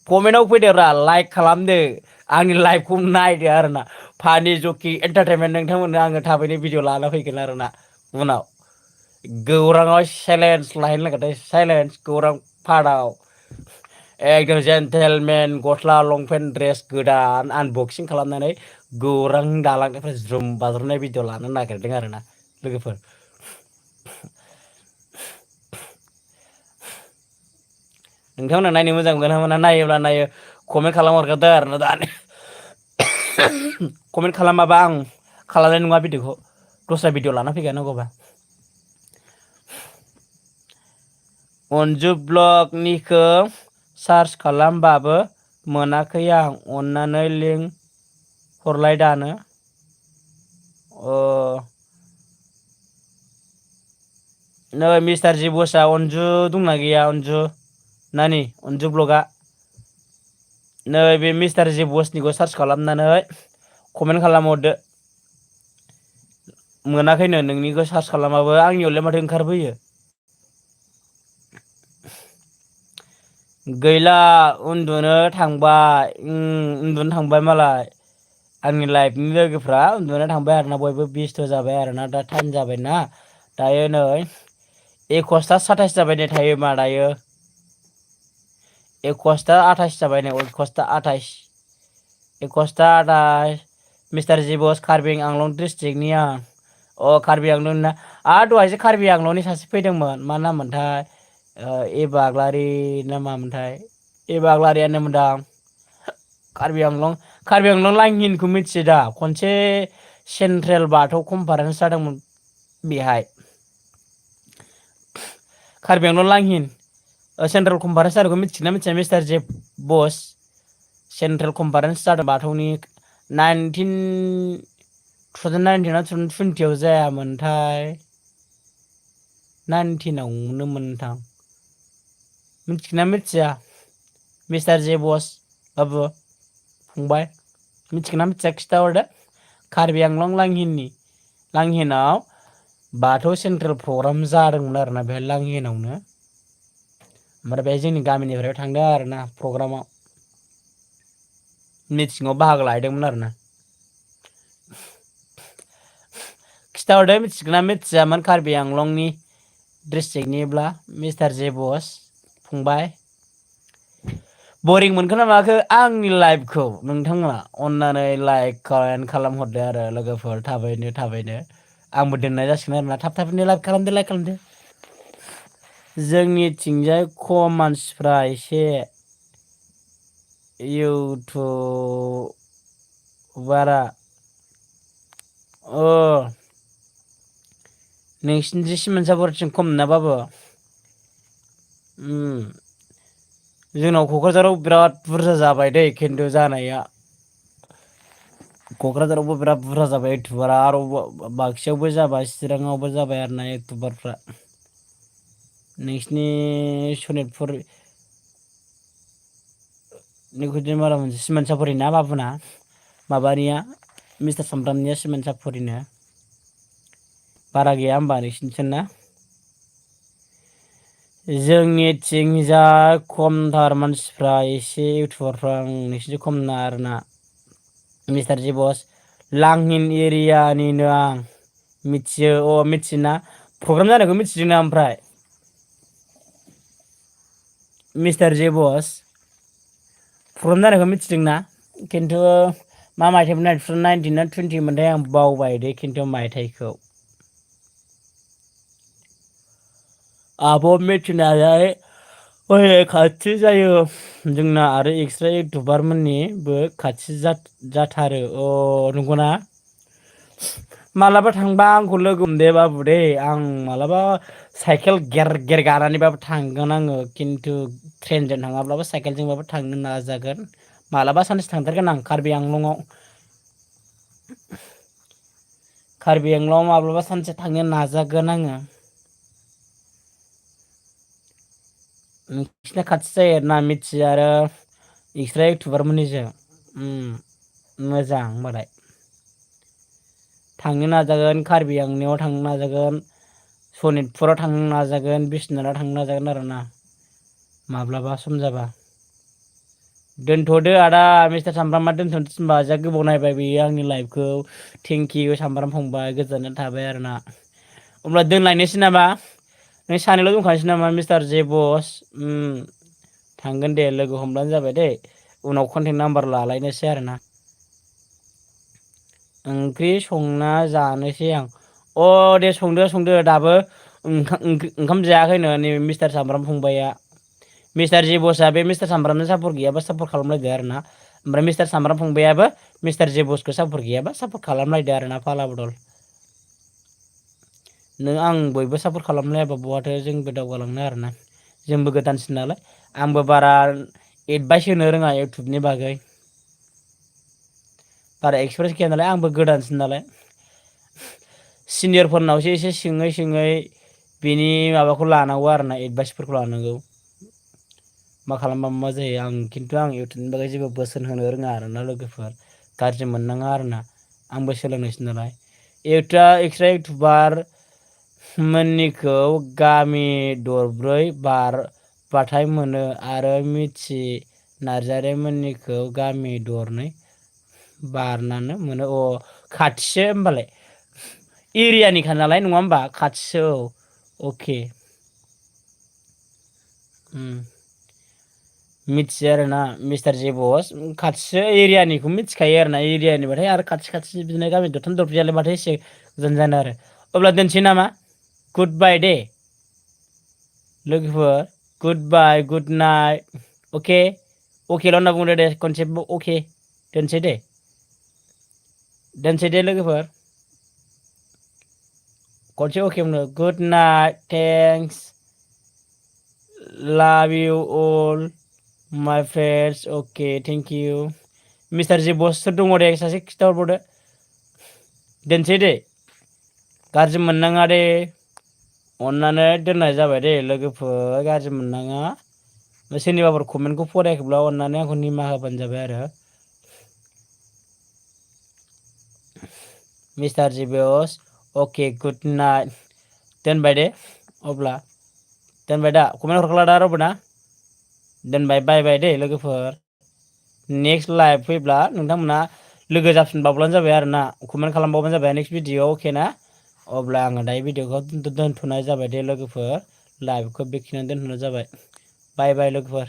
कमेन्टआव फैदोब्रा लाइक खालामदो आंनि लाइभखौ नायदो आरोना फानि जकि एन्टारटेनमेन्ट नोंथांमोननो आङो थाबैनो भिडिअ लाना फैगोन आरोना उनाव गौराङाव चेलेन्ज लाहैनो नागिरदों चेलेन्ज गौरां पार्टआव एकदम जेन्टेलमेन गस्ला लंपेन्ट ड्रेस गोदान आनबक्सिं खालामनानै गौरां दालांनिफ्राय ज्रुम बाज्रुमनाय भिडिअ लानो नागिरदों आरोना लोगोफोर नोंथांमोना नायनो मोजां मोना मोना नायोब्ला नायो कमेन्ट खालाम हरखादो आरोना दानो कमेन्ट खालामाबा आं खालामनाय नङा भिडिअखौ दस्रा भिडिअ लाना फैगोन नांगौबा अनजु ब्लगनिखौ सार्च खालामबाबो मोनाखै आं अन्नानै लिंक हरलाय दानो नै मिस्टार जेबसआ अनजु दंना गैया अनजु नानि अनजु ब्लगआ नै बे मिस्टार जेबसनिखौ सार्च खालामनानै कमेन्ट खालामहरदो मोनाखैनो नोंनिखौ सार्च खालामाबो आंनियावलाय माथो ओंखारबोयो गैला उन्दुनो थांबाय उन्दुनो थांबाय मालाय आंनि लाइफनि लोगोफ्रा उन्दुना थांबाय आरोना बयबो बेस्थ' जाबाय आरोना दा टाइम जाबायना दायो नै 21:27 जाबाय नै टाइमा दायो 21:28 जाबाय नै 21:28 मिस्टार जेबस कार्बि आंलं डिस्ट्रिक्टनि आं कार्बि आंलंना दहायसो कार्बि आंलंनि सासे फैदोंमोन मा नाम मोनथाय एबाग्लारि ना मामोनथाय एबाग्लारियानो मोनदां कार्बि आंलं लांहिनखौ मिथियो दा खनसे सेन्ट्रेल बाथौ कनफारेन्स जादोंमोन बेहाय कार्बि आंलं लांहिन सेन्ट्रेल कनफारेन्स जादोंखौ मिथियोना मिथिया मिस्टार जेबस सेन्ट्रेल कनफारेन्स जादों बाथौनि 2019 ना 2020 जायामोनथाय 19आवनो मोनथां मिथिगोना मिथिया मिस्टार जेबस बाबु फंबाय मिथिगोना मिथिया खिथाहरदो कार्बि आंलं लांहिनाव बाथौ सेन्ट्रेल प्रग्राम जादोंमोन आरोना बे लांहिनावनो ओमफ्राय बे जोंनि गामिनिफ्राय थांदों आरोना प्रग्रामाव मिटिङाव बाहागो लाहैदोंमोन आरोना खिथाहरदो मिथिगोना मिथियामोन कार्बि आंलंनि डिस्ट्रिक्टनिब्ला मिस्टार जेबस फंबाय बरिं मोनखो ना माखो आंनि लाइफखौ नोंथाङा अन्नानै लाइक खालामहरदो आरो लोगोफोर थाबैनो आंबो दोननाय जासिगोन आरोना थाबैनो लाइक खालामदो जोंनिथिंजाय खम मानसिफ्रा एसे इउटुबारा नोंसिनिथिं सिमोनसापुरथिं खम ना बाबु जोंनाव क'क्राझाराव बिराद बुरजा जाबाय दै खिन्थु जानाया क'क्राझारावबो बिराद बुरजा जाबाय इउटुबारा आरो बाक्सायावबो जाबाय चिराङावबो जाबाय आरोना इउटुबारफ्रा नोंसिनि सनितपुर मारा मोनसे सिमोनसापुरि ना बाबुना माबानिया मिस्टार सामब्रामनिया सिमोनसापुरिनो बारा गैया होमबा नोंसिनिथिं ना जोंनिथिंजा खमथार मानसिफ्रा एसे इउटुबारफ्रा नोंसिनिथिं खमना आरोना मिस्टार जि बस लांहिन एरियानिनो आं मिथियो मिथियोना प्रग्राम जानायखौ मिथिदोंना ओमफ्राय मिस्टार जे बस प्रग्राम जानायखौ मिथिदोंना खिन्थु मा मायथाइमोन 19 ना 20 मोनथाय आं बावबाय दे खिन्थु मायथाइखौ आब' मिथिनायालाय खाथि जायो जोंना आरो एक्सट्रा इउटुबारमोननिबो खाथि जाथारो नंगौना मालाबा थांबा आंखौ लोगो हमदे बाबु दे आं मालाबा साइकेल गेर गेर गानानैबाबो थांगोन आङो खिन्थु ट्रेनजों थाङाब्लाबो साइकेलजोंबाबो थांनो नाजागोन मालाबा सानसे थांथारगोन आं कार्बि आंलंआव माब्लाबा सानसे थांनो नाजागोन आङो नोंसिना खाथि जायो आरोना मिथियो आरो एक्सट्रा इउटुबारमोननिजों मोजां होनबालाय थांनो नाजागोन कार्बि आंलंआव थांनो नाजागोन सनितपुराव थांनो नाजागोन बिस्वनाथाव थांनो नाजागोन आरोना माब्लाबा सम जाबा दोनथ'दो आदा मिस्टार सामब्रामा दोनथ'नो थिनबा जा गोबाव नायबाय बेयो आंनि लाइफखौ थेंकिउ सामब्राम फंबाय गोजोननाय थाबाय आरोना अब्ला दोनलायनोसै नामा नों सानैल' दंखानोसै नामा मिस्टार जे बस थांगोन दे लोगो हमब्लानो जाबाय दे उनाव कन्टेक्ट नाम्बार लालायनोसै आरोना ओंख्रि संना जानोसै आं दे संदो दाबो ओंखाम जायाखैनो नैबे मिस्टार सामब्राम फंबाया मिस्टार जे बसआ बे मिस्टार सामब्रामनो सापर्ट गैयाबा सापर्ट खालामलायदो आरोना ओमफ्राय मिस्टार सामब्राम फंबायाबो मिस्टार जे बसखौ सापर्ट गैयाबा सापर्ट खालामलायदो आरोना फाला बदल नों आं बयबो सापर्ट खालामलायाबा बहाथो जोंबो दावगालांनो आरोना जोंबो गोदानसिन नालाय आंबो बारा एडभाइस होनो रोङा इउटुबनि बागै बारा एक्सपिरियेन्स गैया नालाय आंबो गोदानसिन नालाय सिनियरफोरनावसो एसे सोङै बिनि माबाखौ लानांगौ आरोना एडभाइसफोरखौ लानांगौ मा खालामबा मा जायो आं खिन्थु आं इउटुबनि बागै जेबो बोसोन होनो रोङा आरोना लोगोफोर गाज्रि मोननाङा आरोना आंबो सोलोंनायसो नालाय एक्सट्रा इउटुबार मोननिखौ गामि दरब्रै बारबाथाय मोनो आरो मिथि नार्जारि मोननिखौ गामि दरनै बारनानो मोनो खाथिसो होमबालाय एरियानिखा नालाय नङा होमबा खाथिसो अके मिथियो आरोना मिस्टार जे बस खाथिसो एरियानिखौ मिथिखायो आरोना एरियानिबाथाय आरो खाथि बिदिनो गामि दरथाम दरब्रैयालाय माथो एसे गोजान जानो आरो अब्ला दोनसै नामा गुड बाइ दे लोगोफोर गुड बाइ गुड नाइट अकेल' होनना बुंदो दे खनसे अके दोनसै दे लोगोफोर खनसे अके बुंदो गुड नाइट थेंक्स लाभ इउ अल माय friends okay thank you mister जे बसफोर दङ दे सासे खिथाहरबावदो दोनसै दे गाज्रि मोननाङा दे अननानै दोननाय जाबाय दे लोगोफोर गाज्रि मोननाङा सोरनिबाफोर कमेन्टखौ फरायाखैब्ला अननानै आंखौ निमाहा होबानो जाबाय आरो मिस्टार जे बस अके गुड नाइट दोनबाय दे अब्ला दोनबाय दा कमेन्ट हरखाला दा रावबो ना दोनबाय बाय बाय दे लोगोफोर नेक्स्ट लाइभ फैब्ला नोंथांमोना लोगो जाफिनबावब्लानो जाबाय आरोना कमेन्ट खालामबावबानो जाबाय नेक्स्ट भिडिअ अके ना अब्ला आङो दायो भिडिअखौ दोनथ'नाय जाबाय दे लोगोफोर लाइभखौ बेखिनियावनो दोनथ'नाय जाबाय बाय बाय लोगोफोर